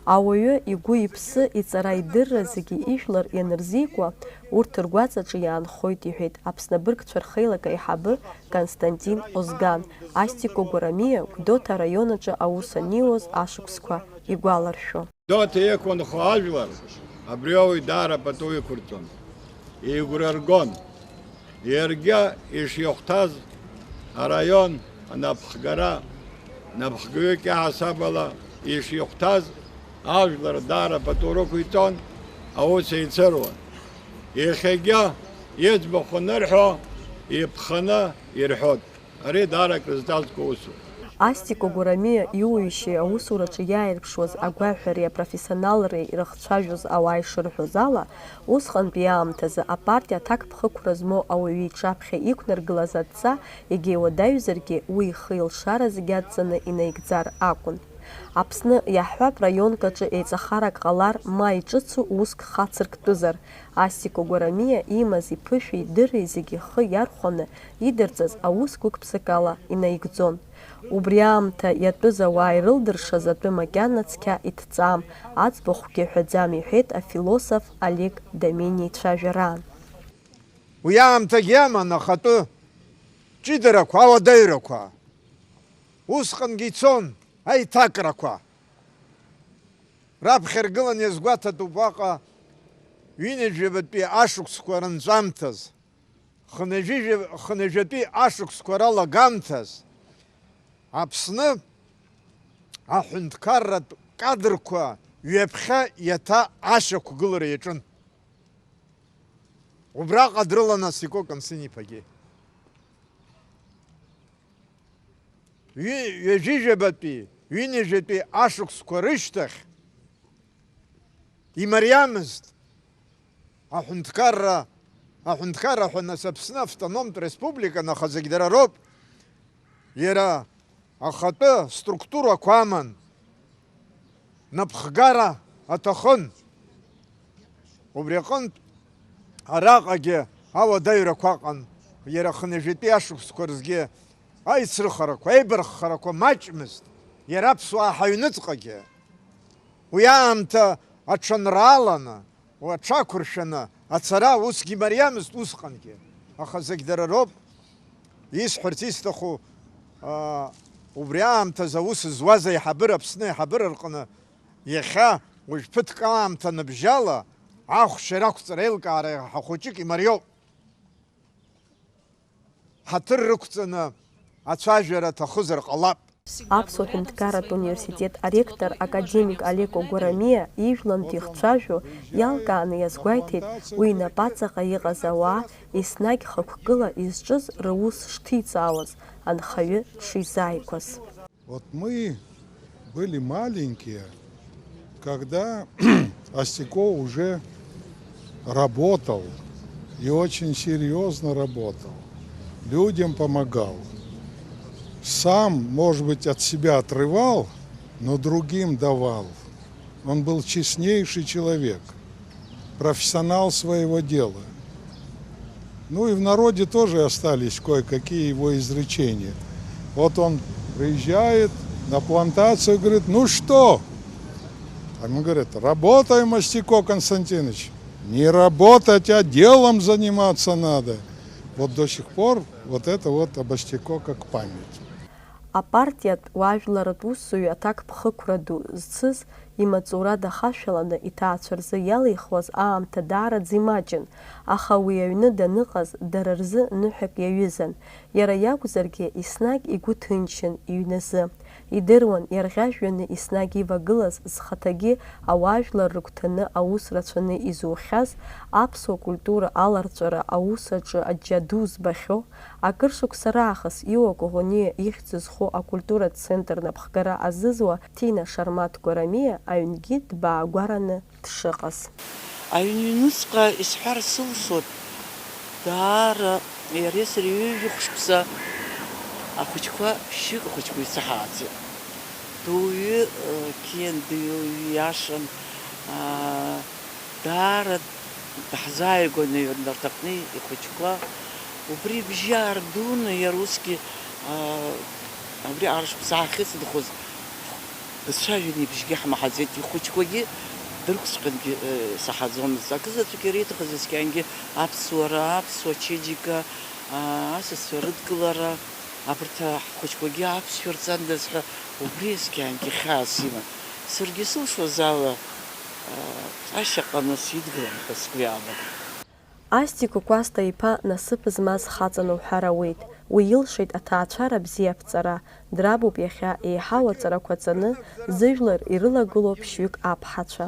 Ауаҩы игәы-иԥсы, иҵара-идырра зегьы ижәлар ианырзикуа, урҭ ргәаҵаҿы иаанхоит, иҳәеит Аԥсны абыргцәа рхеилак аиҳабы Константин Озган, Астико Гәарамиа Гәдоуҭа араион аҿы аус аниуаз ашықәсқәа игәаларшәо. Гәдоуҭа иқәынхо ажәлар абри ауаҩ даара пату иқәырҵон, игәра ргон. Иаргьы ишихәҭаз араион анапхгара, напхгаҩык иаҳасаб ала ишихәҭаз ажәлар даара пату рықәиҵон, аус еицыруан. Иахьагьы иӡбахә анырҳәо иԥханы ирҳәоит. Ари даара акрызҵазкуа усуп. Астико Гәарамиа иуаҩышьеи аусураҿы иааирԥшуаз агәаҳәареи апрофессионалреи ирыхцәажәоз ауаа ишырҳәоз ала, усҟантәи аамҭазы апартиа аҭакԥхықәра змоу ауаҩы иҽаԥхьа иқәнаргылаз адҵа, егьа иуадаҩзаргьы, уи ихы-илшара зегьы адҵаны инаигӡар акәын. Аԥсны, иаҳҳәап, раионк аҿы еиҵахарак ҟалар, ма иҿыцу уск хацырктәызар, Астико Гәарамиа имаз иԥышәеи идырреи зегьы ихы иархәаны идырҵаз аус гәык-ԥсык ала инаигӡон. Убри аамҭа иатәыз ауаа ирылдыршаз атәы макьана цқьа иҭҵаам, аӡбахәгьы ҳәаӡам, иҳәеит афилософ Олег Домениа ицәажәараан. Уи аамҭагь иаман ахатәы ҷыдарақәа, ауадаҩрақәа. Усҟангьы ицон аиҭакрақәа. Раԥхьа ргылан иазгәаҭатәуп уаҟа ҩынҩажәабатәи ашықәсқәа рынҵәамҭаз, хынҩажәи-, хынҩажәатәи ашықәсқәа ралагамҭаз Аԥсны аҳәынҭқарратә кадрқәа ҩаԥхьа иаҭа ашьақәгылара иаҿын. Убраҟа дрылан Астико Константин-иԥагьы. Ҩы-, ҩажәижәабатәи, ҩынҩажәатәи ашықәсқәа рышьҭахь имариамызт аҳәынҭқарра, аҳәынҭқарра ҳәа нас Аԥсны автономтә республикан, аха зегь дара роуп. Иара ахатәы структурақәа аман, напхгара аҭахын. Убри аҟынтә араҟагьы ауадаҩрақәа ыҟан, иара хынҩажәатәи ашықәсқәа рзгьы аицрыхарақәа, аибарххарақәа маҷмызт, иара аԥсуаа ҳаҩныҵҟагьы. Уи аамҭа аҽанрааланы, аҽақәыршәаны ацара усгьы мариамызт усҟангьы. Аха зегь дара роуп. Исҳәарц исҭаху, аа, убри аамҭазы аус зуаз аиҳабыра, Аԥсны аиҳабыра рҟны иахьа уажә ԥыҭк аамҭа аныбжьала ахәшьара ақәҵара аилкаара иаҳа хәыҷык имариоуп. Ҳаҭыр рықәҵаны ацәажәара аҭахызар ҟалап. Аԥсуа ҳәынҭқарратә университет аректор академик Олеко Гәарамиа ижәлантә ихцәажәо иалкааны иазгәеиҭеит, уи инапаҵаҟа иҟаз ауаа еснагь хықәкыла изҿыз рус шҭиҵаауаз анхаҩы дшизааигәаз. Вот мы были маленькие, когда Астико уже работал, и очень серьёзно работал, людям помогал. Сам, может быть, от себя отрывал, но другим давал. Он был честнейший человек, профессионал своего дела. Ну и в народе тоже остались кое-какие его изречения. Вот он приезжает на плантацию, говорит: «Ну что?» А ему говорят: «Работаем, Астико Константинович». Не работать, а делом заниматься надо. Вот до сих пор вот это вот обостекло как память. Апартиатә уаажәларратә усзуҩы аҭакԥхықәра ду зцыз имаҵура дахашәаланы иҭаацәа рзы иалихуаз аамҭа даараӡа имаҷын, аха уи аҩны даныҟаз дара рзы ныҳәак иаҩызан. Иара иакәзаргьы, еснагь игәы ҭынчын иҩназы. Идыруан, иарӷьажәҩаны еснагь ивагылаз, зхаҭагьы ауаажәлар рыгәҭаны аус рацәаны изухьаз, аԥсуа культура аларҵәара аус аҿы аџьа ду збахьоу, акыр шықәса раахыс Иуа Коӷониа ихьӡ зху акультуратә центр напхгара азызуа Ҭина Шармаҭ Гәарамиа аҩнгьы дбаагәараны дшыҟаз. Аҩн ҩнуҵҟа исҳәар сылшоит, даара иареи сареи ҩажәа хәышықәса ахәыҷқәа, шьҩык ахәыҷқәа ицаҳааӡеит. Дуаҩы, э, қьиан, дуаҩы иашан, аа, даара даҳзааигәан аҩндарҭаҟны ихәыҷқәа. Убри ибжьы аардуны иара усгьы, аа, абри аара шықәса аахьыҵнахуаз дцәажәон, ибжьгьы ҳмаҳаӡеит, ихәыҷқәагьы дрықәҵәҟьангьы, э, саҳаӡомызт. Акызаҵәык иара ииҭахыз ескьангьы аԥсуара, аԥсуа чеиџьыка, аа, асасцәа рыдкылара, абарҭ ҳхәыҷқәагьы аԥсшәа рҵандаз ҳәа убри ескьангьы хьаас иман. Саргьы сылшоз ала, аа, ҵашьа ҟаны сидгылан ҳәа сгәы иаанагон. Астико Кәасҭа-иԥа насыԥ змаз хаҵан уҳәар ауеит. Уи илшеит аҭаацәара бзиа аԥҵара. Драбуп иахьа еиҳау аҵарақәа ҵаны, зыжәлар ирылагылоу ԥшьҩык аԥҳацәа.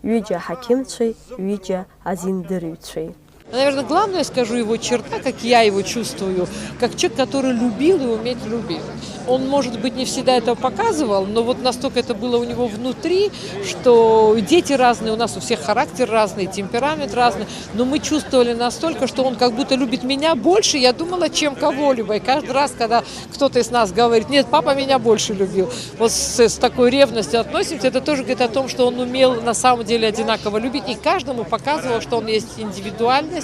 Ҩыџьа аҳақьымцәеи, ҩыџьа азиндырҩцәеи. Наверное, главное, скажу, его черта, как я его чувствую, как человек, который любил и умеет любить. Он, может быть, не всегда это показывал, но вот настолько это было у него внутри, что дети разные, у нас у всех характер разный, темперамент разный, но мы чувствовали настолько, что он как будто любит меня больше, я думала, чем кого-либо. И каждый раз, когда кто-то из нас говорит: «Нет, папа меня больше любил», вот с, с такой ревностью относимся, это тоже говорит о том, что он умел на самом деле одинаково любить и каждому показывал, что он есть индивидуальность.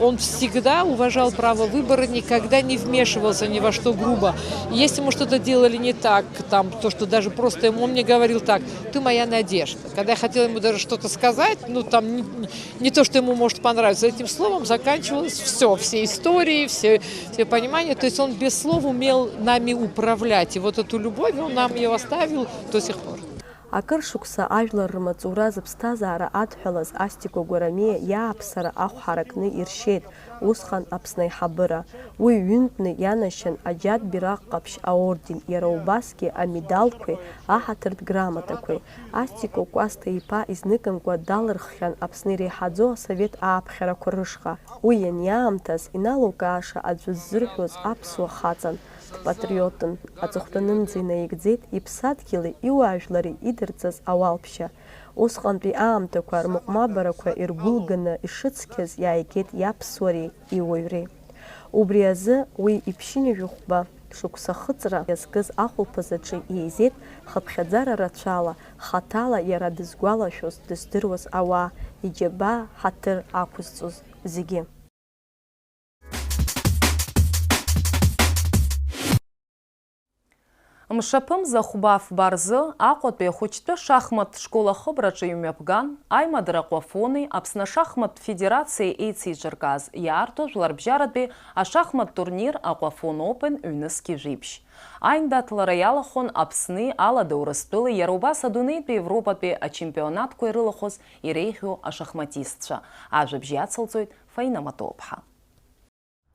Он всегда уважал право выбора, никогда не вмешивался ни во что грубо. И если мы что-то делали не так, там, то, что даже просто ему, он мне говорил так: «Ты моя надежда». Когда я хотела ему даже что-то сказать, ну, там, не, не то, что ему может понравиться, этим словом заканчивалось все, все истории, все, все понимания. То есть он без слов умел нами управлять. И вот эту любовь он нам ее оставил до сих пор. Акыр шықәса ажәлар рмаҵура зыԥсҭазаара адҳәалаз Астико Гәарамиа иааԥсара ахә ҳаракны иршьеит усҟан Аԥсны аиҳабыра. Уи ҩынтәны ианашьан аџьатә бираҟ ҟаԥшь аорден, иара убасгьы амедалқәеи аҳаҭыртә грамотақәеи. Астико Кәасҭа-иԥа изныкымкәа далырххьан Аԥсны иреиҳаӡоу асовет ааԥхьарақәа рышҟа. Уи ианиаамҭаз, иналукааша аӡәы ззырҳәоз аԥсуа хаҵан, дпатриотын, аҵыхәтәанынӡа инаигӡеит иԥсадгьыли иуаажәлари идырҵаз ауалԥшьа. Усҟантәи аамҭақәа рмыҟәмабарақәа иргәылганы ишыцқьаз иааигеит иаԥсуареи иуаҩреи. Убри азы уи иԥшьынҩажәи хәба шықәса ахыҵра иазкыз ахәылԥаз аҿы еизеит хыԥхьаӡара рацәала, хаҭала иара дызгәалашәоз, дыздыруаз ауаа, иџьабаа, ҳаҭыр ақәызҵоз зегьы. Мшаԥымза хәба-фба рзы Аҟәатәи ахәыҷтәы шахматтә школ ахыбраҿы имҩаԥган аимадара Аҟәафони Аԥсны ашахматтә федерациеи еицеиҿыркааз иаарту жәларбжьаратәи ашахматтә турнир Аҟәафон Опен ҩнызқь жәибжь. Аиндаҭлара иалахәын Аԥсни Алада Урыстәылеи, иара убас адунеитәи Европатәи ачемпионатқәа ирылахәыз иреиӷьу ашахматистцәа. Ажәабжь иацылҵоит Фаина Матоуԥҳа.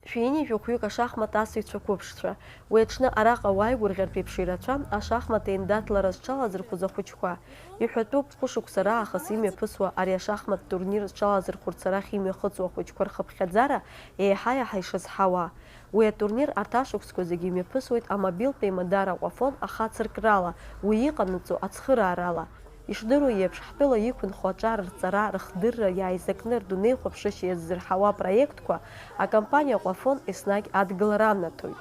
Шәи ҩынҩажәи хәҩык ашахмат асыҩцәа қәыԥшцәа. Уи аҽны араҟа уааигәырӷьартә еиԥш ирацәан ашахмат еиндаҭлара зҽалазырхәыз ахәыҷқәа. Иҳәатәуп, хәышықәса раахыс имҩаԥысуа ари ашахмат турнир зҽалазырхәырц арахь имҩахыҵуа ахәыҷқәа рхыԥхьаӡара еиҳа-еиҳа ишазҳауа. Уи атурнир арҭ ашықәсқәа зегьы имҩаԥысуеит амобилтә еимадара Аҟәафон ахацыркрала, уи иҟанаҵо ацхыраарала. Ишдыру еиԥш, ҳтәыла иқәынхо аҿар рҵара, рыхдырра иааизакны рдунеихәаԥшышьа иаззырҳауа апроектқәа акомпаниа Аҟәафон еснагь адгылара анаҭоит.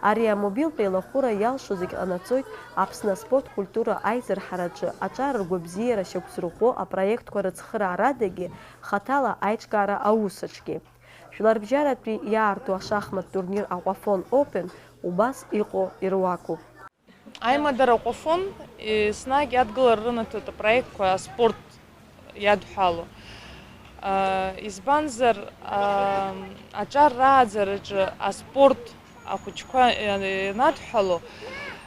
Ари амобилтә еилахәыра иалшо зегь ҟанаҵоит Аԥсны аспорт культура аизырҳараҿы аҿар ргәабзиара шьақәзырӷәӷәо апроектқәа рыцхыраарадагьы, хаҭала аиҿкаара аус аҿгьы. Жәларбжьаратәи иаарту ашахмат турнир Аҟәафон Опен убас иҟоу ируакуп. Аимадара Аҟәафон еснагь адгылара рынаҭоит апроектқәа аспорт иадҳәало. Избанзар, аҿар рааӡараҿы аспорт ахәыҷқәа ианадҳәало,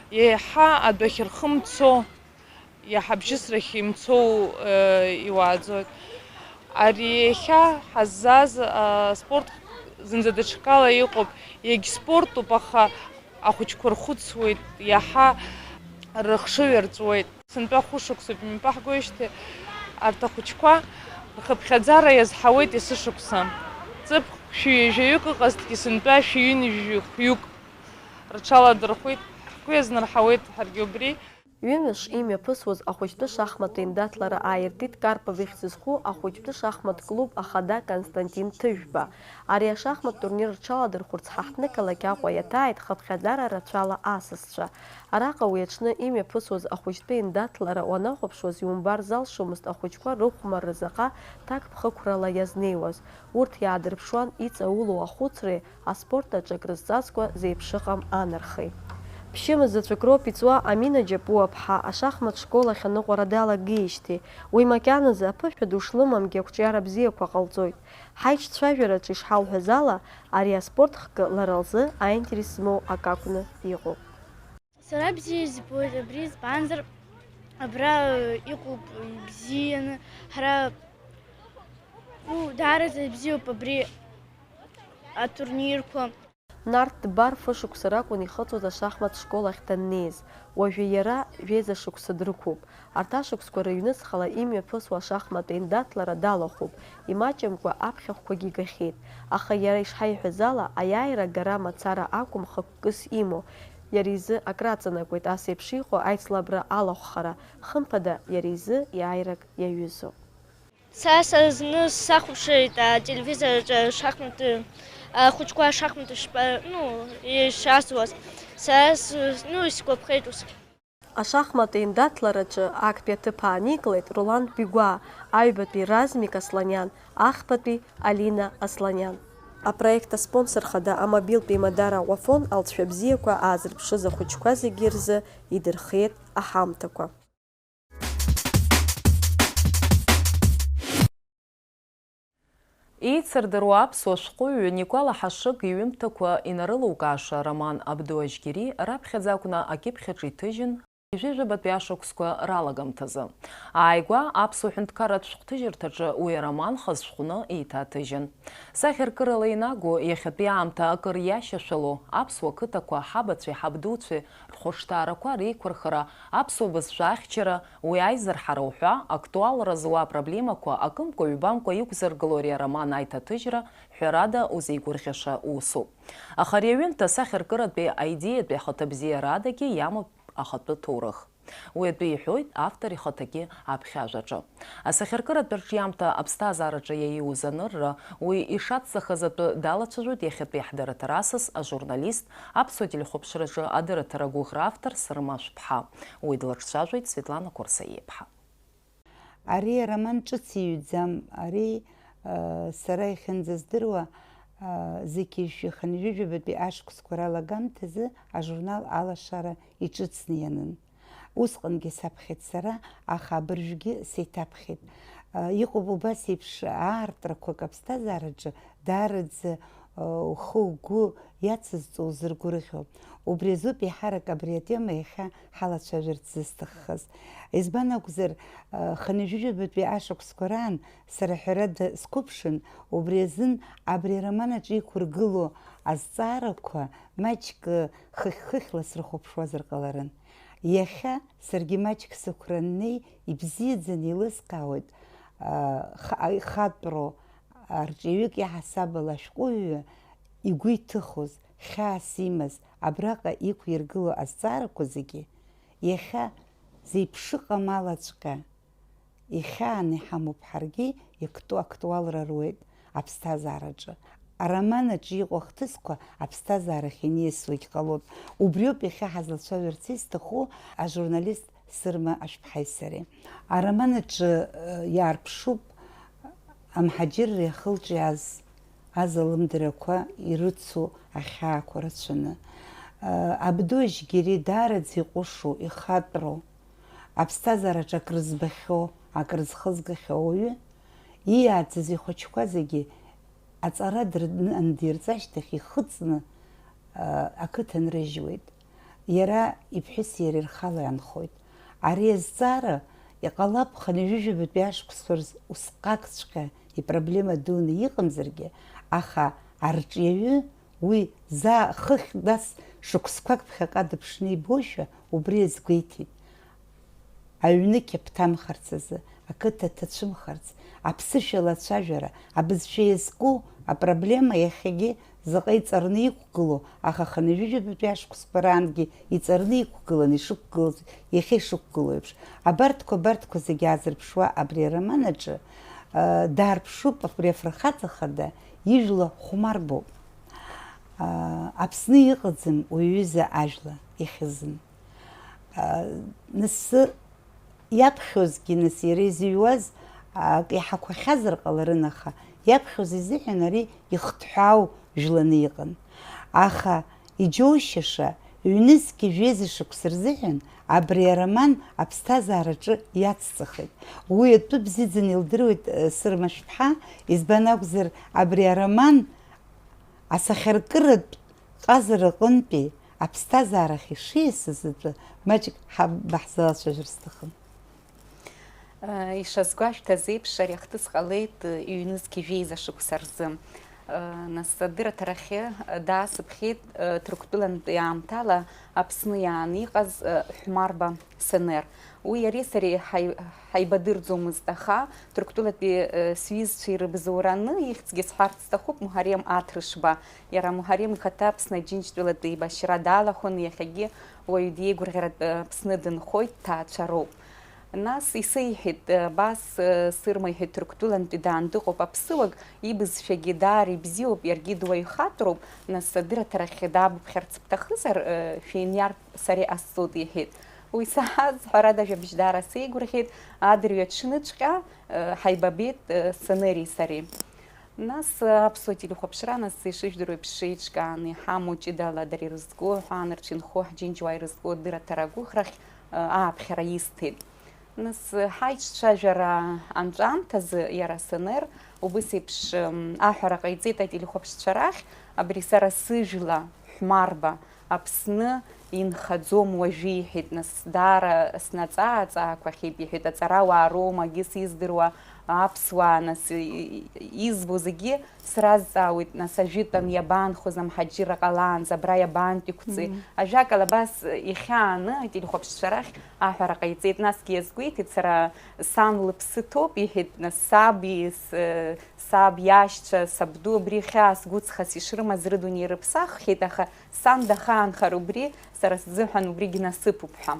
еиҳа адәахьырхы мцо, иаҳа абжьысрахь имцоу иуааӡоит. Ари иахьа ҳаззааз аспорт зынӡа даҽакала иҟоуп, егьспортуп, аха ахәыҷқәа рхәыцуеит, иаҳа рыхшыҩ арҵуеит. Сынтәа хәышықәсоуп ҩынтәа ҳгоижьҭеи арҭ ахәыҷқәа рхыԥхьаӡара иазҳауеит есышықәса. Ҵыԥх шәи ҩажәаҩык ыҟазҭгьы сынтәа шәи ҩынҩажәи хәҩык рҽаладырхәит, ҳгәы иазнарҳауеит ҳаргьы убри. Ҩымш имҩаԥысуаз ахәыҷтәы шахматтә еиндаҭлара ааиртит Карпов ихьӡ зху ахәыҷтәы шахмат клуб ахада Константин Ҭыжәба. Ари ашахмат турнир рҽаладырхәырц ҳа ҳнықалақь Аҟәа иаҭааит хыԥхьаӡара рацәала асасцәа. Араҟа уи аҽны имҩаԥысуаз ахәыҷтәы еиндаҭлара уанахәаԥшуаз иумбар залшомызт ахәыҷқәа рыхәмарра заҟа ҭакԥхықәрала иазнеиуаз. Урҭ иаадырԥшуан иҵаулоу ахәыцреи аспорт аҿы акрызҵазкуа зеиԥшыҟам анархеи. Ԥшьымз заҵәык роуп иҵуа Амина Џьапуаԥҳа ашахмат школ ахь аныҟәара далагеижьҭеи. Уи макьаназы аԥышәа ду шлымамгьы ақәҿиара бзиақәа ҟалҵоит. Ҳаиҿцәажәараҿы ишҳалҳәаз ала, ари аспорт хкы лара лзы аинтерес змоу акы акәны иҟоуп. Сара бзиа избоит абри, избанзар абра иҟоуп ибзианы, ҳара, ну, даараӡа ибзиоуп абри атурнирқәа. Нарҭ Дбар фышықәса ракәын ихыҵуаз ашахмат школ ахь даннеиз, уажәы иара жәеиза шықәса дрықәуп. Арҭ ашықәсқәа рыҩнуҵҟала имҩаԥысуа ашахмат еиндаҭлара далахәуп, имаҷымкәа аԥхьахәқәагьы игахьеит, аха иара ишҳаиҳәаз ала, аиааира агара мацара акәым хықәкыс имоу, иара изы акраҵанакуеит ас еиԥш иҟоу аицлабра алахәхара, хымԥада, иара изы иааирак иаҩызоуп. Са са зны сахәаԥшит ателевизор аҿы ашахмат, ахәыҷқәа ашахмат шпа-, ну, ишазуаз. Са с-, ну, исгәаԥхеит ус. Ашахмат еиндаҭлараҿы актәи аҭыԥ ааникылеит Ролан Бигәаа, аҩбатәи Размик Асланиан, ахԥатәи Алина Асланиан. Апроект аспонсор хада амобилтәи Мадара Аҟәафон алҵшәа бзиақәа аазырԥшыз ахәыҷқәа зегьы рзы идырхиеит аҳамҭақәа. Еицырдыруа аԥсуа шәҟәыҩҩы Никәала Ҳашыг иҩымҭақәа инарылукааша ароман Абду Ажьгьери раԥхьаӡа акәны акьыԥхь аҿы иҭыжьын, ҩажәижәабатәи ашықәсқәа ралагамҭазы. Ааигәа аԥсуа ҳәынҭқарратә шәҟәҭыжьырҭаҿы уи ароман хазшәҟәны еиҭаҭыжьын. Сахьаркырала инаго, иахьатәи аамҭа акыр иашьашәало, аԥсуа қыҭақәа, ҳабацәеи ҳабдуцәеи рхәышҭаарақәа реиқәырхара, аԥсуа бызшәа ахьчара, уи аизырҳара уҳәа актуалра зуа апроблемақәа акымкәа-ҩбамкәа иқәзыргыло ари ароман аиҭаҭыжьра, ҳәарада, узеигәырӷьаша усуп. Аха ари аҩымҭа асахьаркыратәи аидеиатәи ахаҭабзиарадагьы иамоуп ахатәы ҭоурых. Уи атәы иҳәоит автор ихаҭагьы аԥхьажәаҿы. Асахьаркыратә рҿиамҭа аԥсҭазаараҿы иаиуз анырра, уи ишацҵахаз атәы далацәажәоит иахьатәи ҳдырраҭара асас ажурналист, аԥсуа телехәаԥшраҿы адырраҭара гәыӷра автор Сырма Ашәԥҳа. Уи длаҿцәажәоит Светлана Қәарсаиаԥҳа. Ари ароман ҿыц иҩӡам, ари, э, сара иахьынӡаздыруа, э, зқьи жәшәи хынҩажәи жәабатәи ашықәсқәа ралагамҭазы ажурнал Алашара иҿыцны ианын. Усҟангьы саԥхьеит сара, аха абыржәгьы сеиҭаԥхьеит. Э, иҟоуп убас еиԥш аартрақәак аԥсҭазаараҿы даараӡа, э, ухы-угәы иацызҵо узыргәырӷьо. Убри азоуп еиҳарак абри атема иахьа ҳалацәажәарц зысҭаххаз. Избан акәзар, э, хынҩажәи жәабатәи ашықәсқәа раан сара ҳәарада сқәыԥшын, убри азын абри ароман аҿы иқәыргылоу азҵаарақәа маҷк, э, хыхь-хыхьла срыхәаԥшуазар ҟаларын. Иахьа саргьы маҷк сықәра аннеи, ибзиаӡаны еилыскаауеит, э, ха-, ихатәроу, арҿиаҩык иаҳасабала ашәҟәыҩҩы игәы иҭыхоз, хьаас имаз, абраҟа иқәиргыло азҵаарақәа зегьы, иахьа зеиԥшыҟам алаҵәҟьа ихьааны иҳамоуп ҳаргьы, иакту-, актуалра руеит аԥсҭазаараҿы. Ароман аҿы иҟоу ахҭысқәа аԥсҭазаарахь иниасуагь ҟалоит. Убриоуп иахьа ҳазлацәажәарц исҭаху ажурналист Сырма Ашәԥҳаи сареи. Ароман аҿы, э, иаарԥшуп амҳаџьырреи ахылҿиааз азалымдарақәа ирыцу ахьаақәа рацәаны. Э, Абду Ажьгьери даараӡа иҟәышу, ихатәроу, аԥсҭазаараҿы акрызбахьоу, акрызхызгахьоу ауаҩы ииааӡаз ихәыҷқәа зегьы аҵара дыр-, андирҵа ашьҭахь ихыҵны, а, ақыҭа нрыжьуеит. Иара иԥҳәыси иареи рхала иаанхоит. Ари азҵаара иҟалап хынҩажәижәабатәи ашықәсқәа рзы усҟакҵәҟьа ипроблема дуны иҟамзаргьы, аха арҿиаҩы уи заа хыхь дас шықәсқәак ԥхьаҟа дыԥшны ибошәа убри азгәеиҭеит. Аҩны қьаԥҭамхарц азы, ақыҭа ҭацәымхарц, аԥсышәала ацәажәара, абызшәа иазку апроблема иахьагьы заҟа иҵарны иқәгылоу, аха хынҩажәижәабатәи ашықәсқәа раангьы иҵарны иқәгыланы ишықәгылаз, иахьа ишықәгылоу еиԥш. Абарҭқәа, абарҭқәа зегьы аазырԥшуа абри ароман аҿы, а, даарԥшуп абри афырхаҵа хада ижәла хәмарбоуп. А, Аԥсны иҟаӡам уи аҩыза ажәла ихьызын. А, нас иаԥхьозгьы, нас иара изыҩуаз, а, акы иҳақәахьазар ҟаларын, аха иаԥхьоз изыҳәан ари ихҭҳәаау жәланы иҟан. Аха иџьоушьаша, ҩнызқьи жәеиза шықәса рзыҳәан абри ароман аԥсҭазаараҿы иацҵахеит. Уи атәы бзиаӡаны илдыруеит, э, Сырма Шәԥҳа, избан акәзар, абри ароман асахьаркыратә ҟазара аҟынтәи аԥсҭазаарахь ишиасыз атәы маҷк ҳаб-, баҳзалацәажәар сҭахын. Ишазгәашәҭаз еиԥш, ари ахҭыс ҟалеит ҩнызқьи жәеиза шықәса рзы. Нас адырраҭарахьы даасыԥхьеит Ҭырқәтәылантәи аамҭала Аԥсны иааны иҟаз Хәмарба Сенер. Уи иареи сареи ҳаи-, ҳаибадырӡомызт, аха Ҭырқәтәылатәи, э, сҩызцәа ирыбзоураны ихьӡгьы сҳәарц сҭахуп, Муҳарем Аҭрышба. Иара Муҳарем ихаҭа Аԥсны Аџьынџьтәылатәи еибашьра далахәын, иахьагьы уаҩы диеигәырӷьаратә, э, Аԥсны дынхоит, дҭаацәароуп. Нас исеиҳәеит, э, абас, э, Сырма иҳәеит, Ҭырқәтәылантәи даан дыҟоуп аԥсыуак, ибызшәагьы даара ибзиоуп, иаргьы дуаҩхатәроуп, нас адырраҭарахь даабыԥхьарц бҭахызар, э, шәеиниар-, сара иҟасҵоит, иҳәеит. Уи саҳаз, ҳәарада, ажәабжь даара сеигәырӷьеит, адырҩаҽныҵәҟьа, э, ҳаибабеит, э, Сенери сареи. Нас, э, аԥсуа телехәаԥшра, нас, ишыжәдыруа еиԥш, еиҿкааны иҳамоу ҷыдала дара ирызку, ҳәаанырцә инхо ҳџьынџьуаа ирызку адырраҭара агәыӷрахь, э, ааԥхьара исҭеит. Нас, э, ҳаиҿцәажәара анҵәамҭазы иара Сенер убыс еиԥш, м, аҳәара ҟаиҵеит ателехәаԥшцәа рахь, абри сара сыжәла Хәмарба Аԥсны инхаӡом уажәы, иҳәеит, нас, даара снаҵаа-ааҵаақәахьеит, иҳәеит, аҵарауаа роума, акгьы сиздыруа аԥсуаа, нас, и-, и-, избо зегьы сразҵаауеит, нас, ажәытәан иабаанхоз амҳаџьырра ҟалаанӡа, абра иабантә иқәҵи? Мм. Ажәакала, абас ихьааны ателехәаԥшцәа рахь аҳәара ҟаиҵеит, насгьы иазгәеиҭеит, сара сан лыԥсы ҭоуп, иҳәеит, нас, саби, с-, саб иашьцәа, сабду абри хьаас гәыҵхас ишрымаз рыдунеи рыԥсаххьеит, аха сан дахаанхар убри, сара сзыҳәан убригь насыԥуп ҳәа.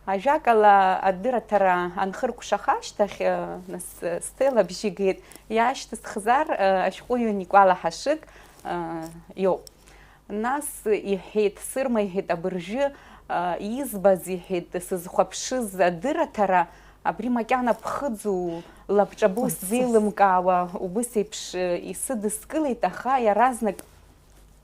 Ажәакала, адырраҭара анхыркәшаха ашьҭахь, э, нас, э, Стелла абжьы геит, иаашьҭысхзар, э, ашәҟәыҩҩы Никәала Ҳашыг, э, иоуп. Нас иҳәеит, Сырма иҳәеит, абыржәы, э, избаз, иҳәеит, сызхәаԥшыз адырраҭара, абри макьана ԥхыӡу, лабҿабоу сзеилымкаауа, убыс еиԥш, э, исыдыскылеит, аха иаразнак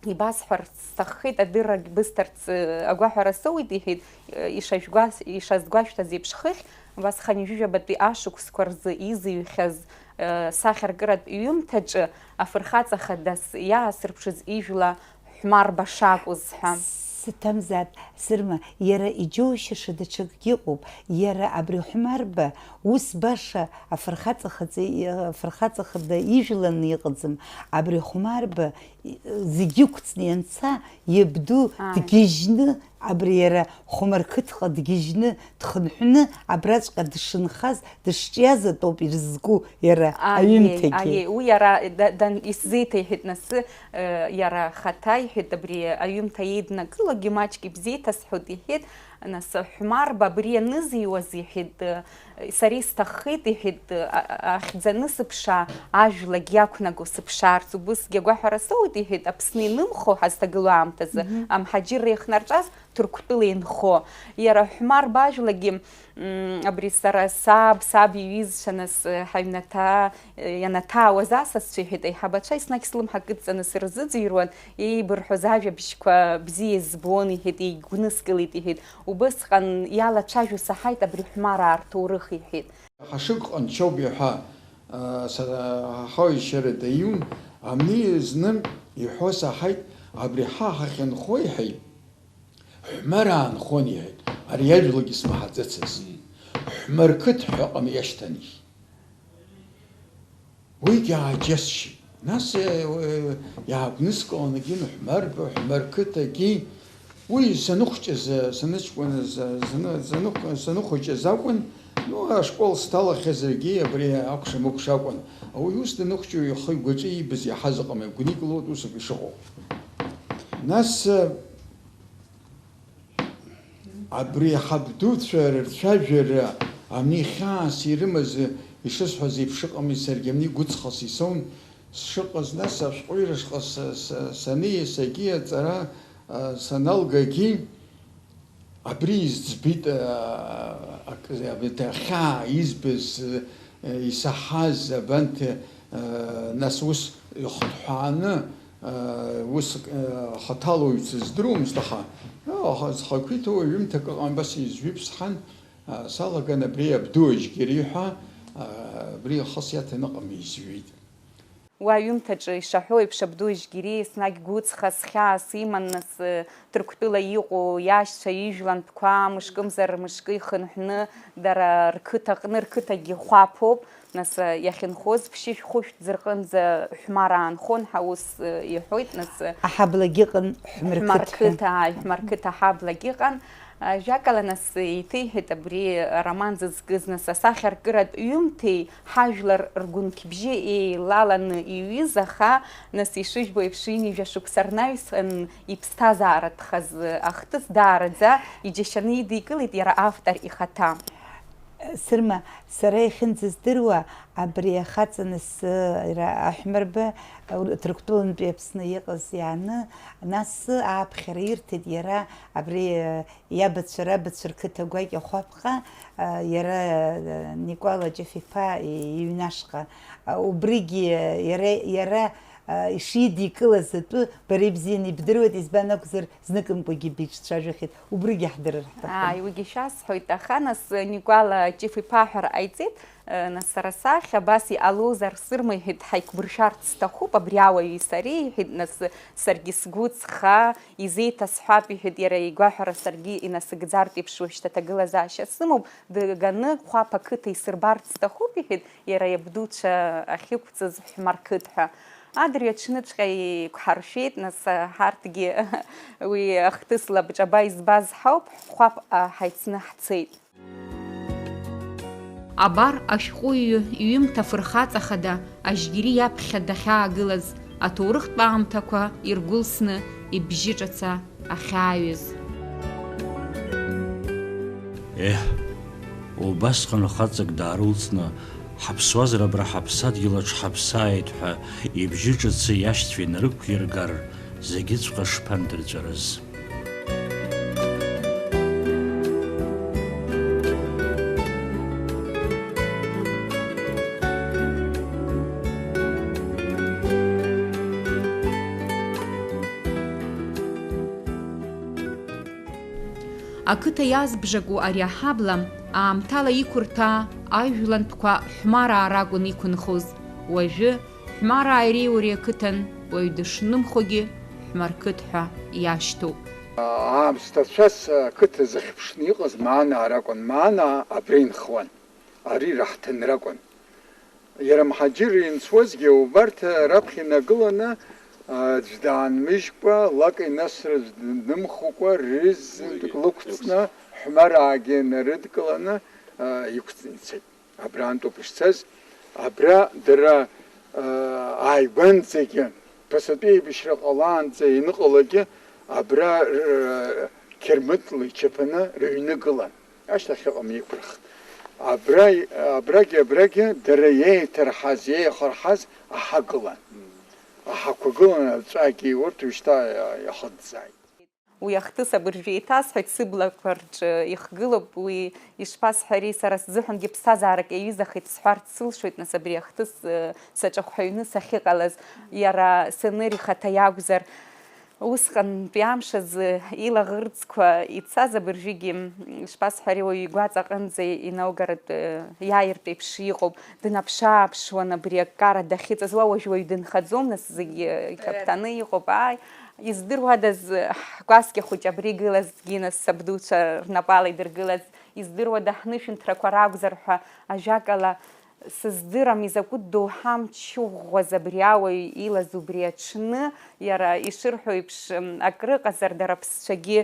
ибасҳәарц сҭаххеит, адыррагь бысҭарц, э, агәаҳәара соуит, иҳәеит, э, ишажәгәас-, ишазгәашәҭаз еиԥш, хыхь, убас хынҩажәижәабатәи ашықәсқәа рзы изыҩхьаз, э, сахьаркыратә ҩымҭаҿы афырхаҵа хадас иаасырԥшыз ижәла Хәмарба шакәыз ҳәа. Саҭамзааит, Сырма, иара иџьоушьаша даҽакгьы ыҟоуп. Иара абри Хәмарба ус баша афырхаҵа хаҵа, афырхаҵа хада ижәланы иҟаӡам. Абри Хәмарба зегьы ықәҵны ианца, иабду Ааи. дгьежьны, абри иара Хәмарқыҭҟа дгьежьны, дхынҳәны, абраҵәҟьа дшынхаз, дышҿиаз атәоуп ирызку иара Аиеи, аҩымҭагьы. Аиеи, уи иара да-, дан-, исзеиҭеиҳәеит нас, э, иара ахаҭа, иҳәеит, абри аҩымҭа еиднакылогьы маҷк ибзеиҭасҳәоит, иҳәеит, нас, Хәмарба абри ианызыҩуаз, иҳәеит, э, сара исҭаххеит, иҳәеит, а-, а-, ахьӡаны сыԥшаа, ажәлагь иақәнаго сыԥшаарц, убысгьы агәаҳәара соуит, иҳәеит, Аԥсны инымхо ҳазҭагылоу аамҭазы, Мгм. амҳаџьырра иахнарҵәаз Ҭырқәтәыла инхо. Иара Хәмарба ажәлагьы, м, абри сара саб, саб иҩызцәа, нас, э, ҳаҩнаҭа, э, ианаҭаауаз асасцәа, иҳәеит, аиҳабацәа еснагь слымҳа кыдҵаны сырзыӡырҩуан, еибырҳәоз ажәабжьқәа бзиа избон, иҳәеит, еигәныскылеит, иҳәеит. Убысҟан иалацәажәо саҳаит абри Хәмараа рҭоурых, иҳәеит. Ҳашыг Ҟанчоуп иҳәа, Сара ҳаҳауеишьара даиун, амни зны иҳәо саҳаит, абри ҳа ҳахьынхо, иҳәеит, ҳәмар аанхон, иҳәеит, ари иажәлагьы смаҳаӡацыз. Ҳәмарқыҭ ҳәа ҟам иашьҭан, иҳәеит. Уигьы ааџьасшьеит. Нас, э, э, иааигәныскылан егьи ҳәмарба, ҳәмарқыҭагьы, уи саныхәҷыз, саныҷкәыназ, зны, заныхә-, саныхәыҷыз акәын, ну, ашкол сҭалахьазаргьы абри акәша-мыкәша акәын. Ауаҩы ус даныхәҷу ихы игәаҿы иибаз иаҳаз ыҟами, гәникылоит усоуп ишыҟоу. Нас, э, Абри ҳабдуцәа рырцәажәара амни хьаас ирымаз, ишысҳәаз еиԥш ыҟами, саргьы амни гәыҵхас исоун сшыҟаз, нас ашәҟәыҩҩра шҟа са-, са-, саниасагьы, аҵара, а, саналгагьы, абри изӡбеит, а, акы, абри ахьаа избаз, а, исаҳаз, абанҭ, а, нас ус ихыҭҳәааны, Ус, хаҭала уаҩ сыздыруамызт, аха, аха зхақәиҭу ҩымҭак ыҟан, абас изҩит ԥсҳан, салаган абри абду Ажьгьери ҳәа, абри ихы сиаҭан ыҟами, изҩит. Уа аҩымҭаҿы ишаҳәо еиԥш, абду Ажьгьери еснагь гәыҵхас, хьаас иман, нас, Ҭырқәтәыла иҟоу иашьцәа ижәлантәқәа мышкымзар мышкы ихынҳәны, дара рқыҭаҟны, рқыҭагьы хәаԥоуп. Нас, а, иахьынхоз ԥшьышә-хәышәтә ӡырҟынӡа ҳәмар аанхон ҳәа ус, а, иҳәоит, нас, а, аҳаблагьы ыҟан, ҳәмарқыҭ ҳәа. Ҳәмарқыҭ, ааи, ҳәмарқыҭ аҳаблагьы ыҟан. А, жәакала, нас, еиҭеиҳәеит абри ароман зызкыз, нас, асахьаркыратә ҩымҭеи ҳажәлар ргәынқьбжьы еилаланы иҩыз, аха, нас, ишыжәбо еиԥш, ҩынҩажәа шықәса рнаҩсан иԥсҭазааратәхаз ахҭыс даараӡа иџьашьаны идикылеит иара автор ихаҭа. Сырма, сара иахьынӡаздыруа, абри ахаҵа нас, ра-, аҳәмарба, Ҭырқәтәылантәи Аԥсны иҟаз иааны, нас ааԥхьара ирҭеит иара абри, иабацәа, рабацәа рқыҭа гәакьа Хәаԥҟа, иара, Никәала Ҷыф-иԥа иҩнашҟа. Убригьы иара, иара, ишидикылаз атәы бара ибзианы ибдыруеит, избан акәзар, зныкымкәагьы биҿцәажәахьеит, убригьы ҳдырыр ҳҭахын. Ааи, уигьы шәасҳәоит, аха нас Никәала Ҷыф-иԥа ҳәа ҟаиҵеит, нас сара сахь абас иҟалозар, Сырма, иҳәеит, ҳаиқәбыршәарц сҭахуп, абри ауаҩи сареи, иҳәеит, нас саргьы сгәы ҵха, изеиҭасҳәап, иҳәеит, иара игәаҳәара саргьы инасыгӡартә еиԥш уажәшьҭа аҭагылазаашьа сымоуп, дганы Хәаԥ ақыҭа исырбарц сҭахуп, иҳәеит, иара иабдуцәа ахьықәҵыз ҳәмарқыҭ ҳәа. Адырҩаҽныҵәҟьа еиқәҳаршәеит, нас, ҳарҭгьы уи ахҭыс лабҿаба избаз ҳауп, Хәаԥ, а, ҳаицны ҳцеит. Абар ашәҟәыҩҩы иҩымҭа фырхаҵа хада Ажьгьери иаԥхьа дахьаагылаз, аҭоурыхтә аамҭақәа иргәылсны ибжьы ҿаца ахьааҩыз. Еҳ, убасҟан хаҵак даарылҵны, ҳаԥсуазар абра ҳаԥсадгьыл аҿы ҳаԥсааит ҳәа ибжьы ҿацы иашьцәа инарықәиргар, зегьыҵәҟьа шԥандырҵәарыз! Ақыҭа иазбжаку ари аҳабла, аамҭала иқәырҭәаа ажәлантәқәа ҳәмараа ракәын иқәынхоз, уажәы ҳәмарааи реиуареи ақыҭан уаҩ дышнымхогьы ҳәмарқыҭ ҳәа иашьҭоуп. Аамсҭацәас ақыҭа зыхьԥшны иҟаз маанаа ракәын, маанаа абра инхуан, ари раҳҭынракәын. Иара мҳаџьырра инцәуазгьы убарҭ раԥхьа инагыланы, аӡә даанмыжькәа, лак инасра аӡә днымхыкәа, рызынтәык лықәҵны, ҳәмараагьы нарыдкыланы, а, иқәҵны ицеит. Абраантәоуп ишцаз, абра дара, а, ааигәанӡагьы, ԥасатәи аибашьра ҟалаанӡа ианыҟалогьы, абра, р-, қьырмытла ичаԥаны рыҩны гылан. Ашьҭахь ыҟам иқәырхт. Абра, абрагьы, абрагьы дара еиҭарҳаз, еихырҳаз аҳа гылан. Аҳақәа гылан, аҵәагьы урҭ уажәшьҭа иахыҵӡааит. Уи ахҭыс абыржәы еиҭасҳәоит, сыблақәа рҿы ихгылоуп, уи ишԥасҳәари, сара сзыҳәангьы ԥсҭазаарак иаҩызахеит сҳәарц сылшоит, нас абри ахҭыс, э, саҿахәҳәаҩны сахьыҟалаз, иара Сеныр ихаҭа иакәзар, Усҟантәи амш азы илаӷырӡқәа ицаз абыржәгьы, м, ишԥасҳәари, уаҩы игәаҵа аҟынӡа инаугаратә, э, иааиртә еиԥш иҟоуп. Днаԥшааԥшуан абри аккара дахьыҵаз, уа уажә уаҩ дынхаӡом, нас зегьы, э, иқьаԥҭаны иҟоуп. Ааи, издыруадаз, э, ҳкәасқьа хәыҷ абри игылазгьы, нас сабдуцәа рнапала идыргылаз, издыруада ҳнышәынҭрақәа ракәзар ҳәа, ажәакала, сыздырам, изакәытә доуҳа мчы ӷәӷәаз абри ауаҩ илаз убри аҽны, иара ишырҳәо еиԥш, м, акрыҟазар, дара аԥсцәагьы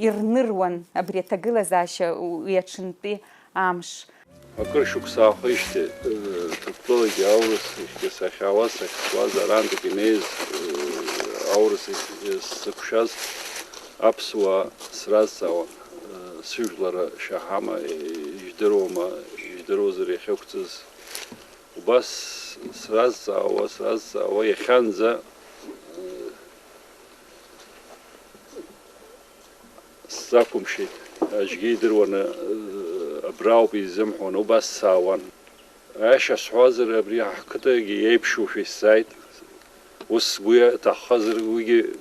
ирныруан абри аҭагылазаашьа уи аҽынтәи амш. Акыр шықәса аахижьҭеи, э, Ҭырқәтәылагьы аурыс ихьтәы сахьаауаз, сахьцуаз, арантәгьы инеиз, э, аурыс ихьтәы сзықәшәаз аԥсуаа сразҵаауан, э, сыжәлара шаҳама, э, ижәдыруама, ижәдыруазар иахьықәҵыз. Убас сразҵаауа, сразҵаауа, иахьанӡа, э, сзақәымшәеит. Аӡәгьы идыруаны, э, абра ауп изымҳәон, убас саауан. Аиаша сҳәозар, абри ҳқыҭагьы иеиԥшушәа исзааит. Ус сгәы иаҭаххазар, уигьы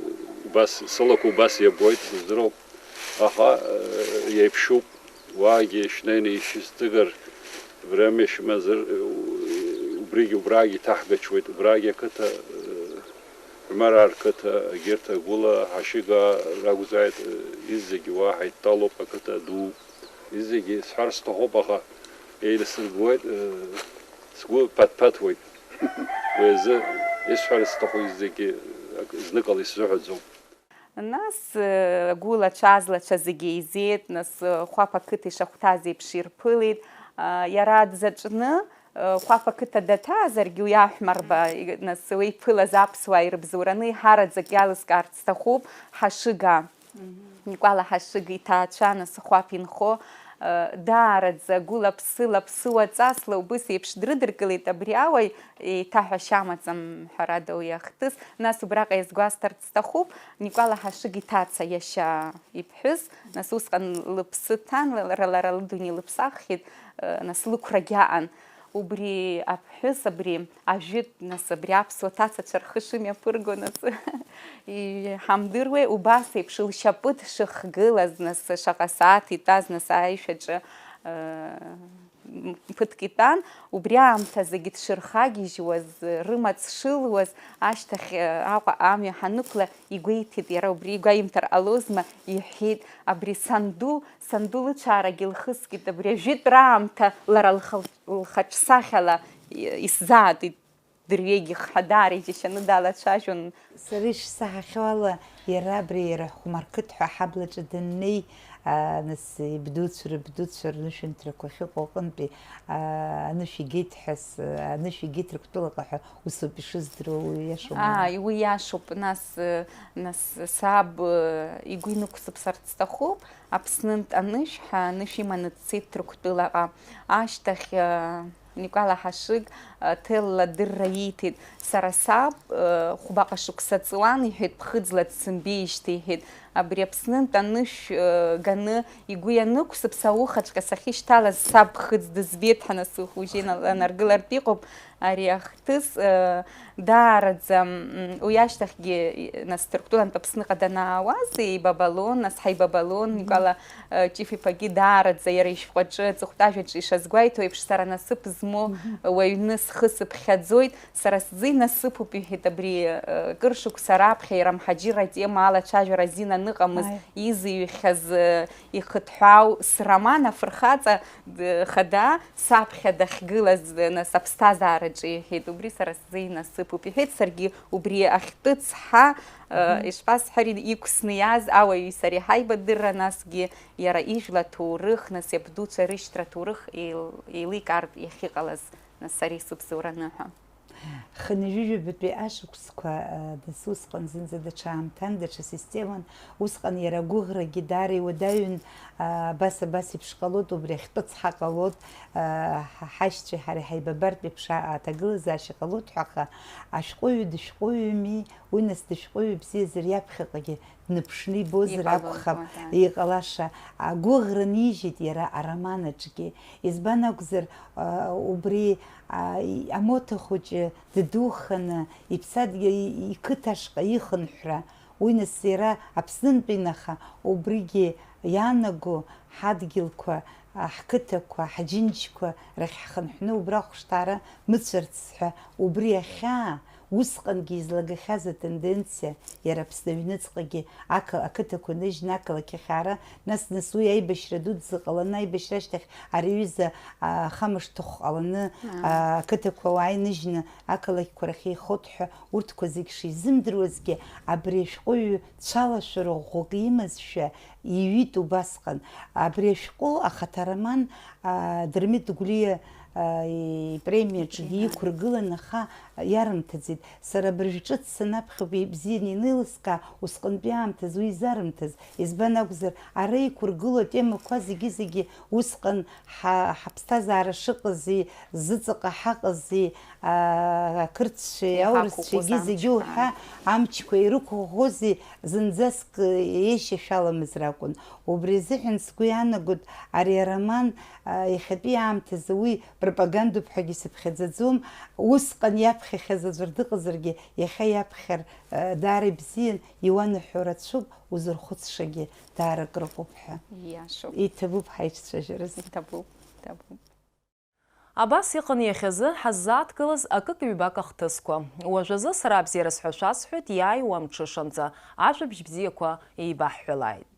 убас, сылақәа убас иабоит, сыздыруам. Аха, э, иеиԥшуп. Уаагьы шьнеины ишьҭыгар, время шәымазар, э, убригьы убрагьы иҭаҳгачуеит, убрагьы ақыҭа, э, Ҳәмараа рқыҭа, егьырҭ агәыла Ҳашьыгаа ракәзааит, изегьы уа ҳаидтәалоуп, ақыҭа ду, изегьы сҳәар сҭахуп, аха еиласыргоит, сгәы ԥаҭ-ԥаҭуеит. Уи азы исҳәар сҭаху зегьы ак-, зныкала исзыҳәаӡом. Нас, э, агәылацәа, азлацәа зегьы еизеит, нас, э, Хәаԥ ақыҭа ишахәҭаз еиԥш ирԥылеит. А, иара дзаҵәны, Хәаԥ ақыҭа даҭаазаргьы уи аҳәмарба, нас уи иԥылаз аԥсуаа ирыбзоураны еиҳараӡак иалыскаарц сҭахуп Ҳашыга. Никәала Ҳашыга иҭаацәа, нас Хәаԥ инхо, даараӡа гәыла-ԥсыла, ԥсыуа ҵасла убыс еиԥш дрыдыркылеит абри ауаҩ, еиҭаҳәашьа амаӡам, ҳәарада, уи ахҭыс. Нас убраҟа иазгәасҭарц сҭахуп, Никәала Ҳашыга иҭаца иашьа иԥҳәыс, нас усҟан лыԥсы ҭан, лара, лара лыдунеи лыԥсаххьеит, нас лықәрагь аан. Убри аԥҳәыс, абри ажәытә, нас, абри аԥсуа ҭацацәа рхы шымҩаԥырго, нас, иҳамдыруеи, убас еиԥш лшьапы дшыхгылаз, нас, шаҟа сааҭ итәаз, нас, аишәаҿы, м, ԥыҭк итәан, убри аамҭазгьы дшырхагьежьуаз, рымаҵ шылуаз, ашьҭахь, Аҟәа амҩа ҳанықәла, игәеиҭеит, иара убри игәаимҭар ҟалозма, иҳәеит, абри санду, санду лыцәаарагьы лхыскит, абри ажәытә раамҭа лара лхы лхаҿсахьала исзаатит, дырҩегьых ҳәа даара иџьашьаны далацәажәон. Сара ишсаҳахьоу ала, иара абри иара ҳхәмарқыҭ ҳәа ҳаблаҿы даннеи, а, нас ибдуцәа рыбдуцәа рнышәынҭрақәа ахьыҟоу аҟынтәи, а, анышә игеит ҳәа с-, анышә игеит Рыктәылаҟа ҳәа усоуп ишыздыруа, уи иашоума? Ааи, уи иашоуп, нас, э, нас саб, э, игәы инықәсыԥсарц сҭахуп, Аԥснынтә анышә ҳәа анышә иманы дцеит Ҭырқәтәылаҟа. Ашьҭахь, э, Никәала Ҳашыг, э, ҭелла адырра ииҭеит. Сара саб, э, хәбаҟа шықәса ҵуан, иҳәеит, ԥхыӡла дсымбеижьҭеи, иҳәеит. Абри Аԥснынтә анышә, э, ганы игәы ианықәсыԥса, аухаҵәҟьа сахьышьҭалаз, саб ԥхыӡ дызбеит ҳәа, нас ухәыжьы ина-, анаргылартә иҟоуп ари ахҭыс, э, Даараӡа, м, уи ашьҭахьгьы, и, нас, Ҭырқәтәылантә Аԥсныҟа данаауаз, еибабалон, нас ҳаибабалон, Мгм. Никәала, э, Ҷыф-иԥагьы даараӡа иара ишәҟәаҿы, аҵыхәтәажәаҿы ишазгәеиҭо еиԥш, сара насыԥ змоу Мгм. уаҩны схы сыԥхьаӡоит, сара сзы инасыԥуп, иҳәеит, абри, э, кыр шықәса раԥхьа иара мҳаџьыр атема алацәажәара азин аныҟамыз, Ааи. изыҩхьаз, э, ихыҭҳәаау сроман афырхаҵа д-, хада саԥхьа дахьгылаз, нас, аԥсҭазаараҿы, иҳәеит, убри сара сзы инасыԥуп, иҳәеит, саргьы убри ахьтәы цҳа, э, Мгм. ишԥасҳәари, иқәсны иааз ауаҩи сареи ҳаибадырра, насгьы иара ижәла аҭоурых, нас, иабдуцәа рышьҭра аҭоурых еил-, еиликаартә иахьыҟалаз, нас, сара исыбзоураны ҳәа. Хынҩажәижәабатәи ашықәсқәа, э, нас усҟан зынӡа даҽа аамҭан, даҽа системан, усҟан иара агәыӷрагьы даара иуадаҩын, а, абас, абас еиԥш ҟалоит, убри ахьтәы цҳа ҟалоит, а, ҳа-, ҳашьцәеи ҳареи ҳаибабартә еиԥш а-, аҭагылазаашьа ҟалоит ҳәа, аха ашәҟәыҩҩы дышәҟәыҩҩыми, уи нас дышәҟәыҩҩы бзиазар иаԥхьаҟагьы дныԥшны ибозар Иҟалон, акәхап, уа, да. иҟалаша, агәыӷра нижьит иара ароман аҿгьы. Избан акәзар, а, убри, а, и-, амоҭа хәыҷы ддуханы, иԥсадгьыл и-, иқыҭа ашҟа ихынҳәра, Уи нас иара Аԥснынтәи, аха убригьы иаанаго ҳадгьылқәа, ҳқыҭақәа, ҳџьынџьқәа рахь ҳхынҳәны убра ахәышҭаара мыцәарц ҳәа, убри ахьаа, усҟангьы излагахьаз атенденциа, иара Аԥсны аҩныҵҟагьы ақа-, ақыҭақәа ныжьны ақалақь ахь аара, нас-нас уи аибашьра дуӡӡа ҟаланы, аибашьра ашьҭахь ари аҩыза, а, ахамышҭыхә ҟаланы, аа, ақыҭақәа уааи ныжьны ақалақьқәа рахь еихот ҳәа, урҭқәа зегь шизымдыруазгьы, абри ашәҟәыҩҩы цәалашәара ӷәӷәак имазшәа иҩит убасҟан. Абри ашәҟәы ахаҭа роман, аа, Дырмит Гәлиа, аа, ипремиаҿгьы иқәыргылан, аха иарымҭаӡеит. Сара абыржә ҿыц санаԥхьоуп ибзианы инеилыскаа, усҟантәи аамҭазы уи изарымҭаз. Избан акәзар, ара иқәыргылоу атемақәа зегьы-зегьы усҟан ҳа-, ҳаԥсҭазаара шыҟази, зыҵаҟа ҳаҟази, аа, ақырҭцәеи аурысцәеи егьи зегьы уҳәа, амчқәа ирықәыӷәӷәози, зынӡаск еишьашәаламыз ракәын. Убри азыҳәан сгәы иаанагоит, ари ароман, аа, иахьатәи аамҭазы уи пропагандоуп ҳәагьы сыԥхьаӡаӡом, усҟан иаԥхьахьаз аӡәыр дыҟазаргьы, иахьа иаԥхьар, аа, даара ибзиан, иуанаҳәо рацәоуп, узырхәыцшагьы даара акрыҟоуп ҳәа. Ииашоуп. Иҭабуп ҳаицәажәараз. Иҭабуп, иҭабуп. Абас иҟан иахьазы ҳаззааҭгылаз акык-ҩбак ахҭысқәа. Уажәазы сара абзиара сҳәашәа сҳәоит, иааиуа амҽышанӡа ажәабжь бзиақәа еибаҳҳәалааит.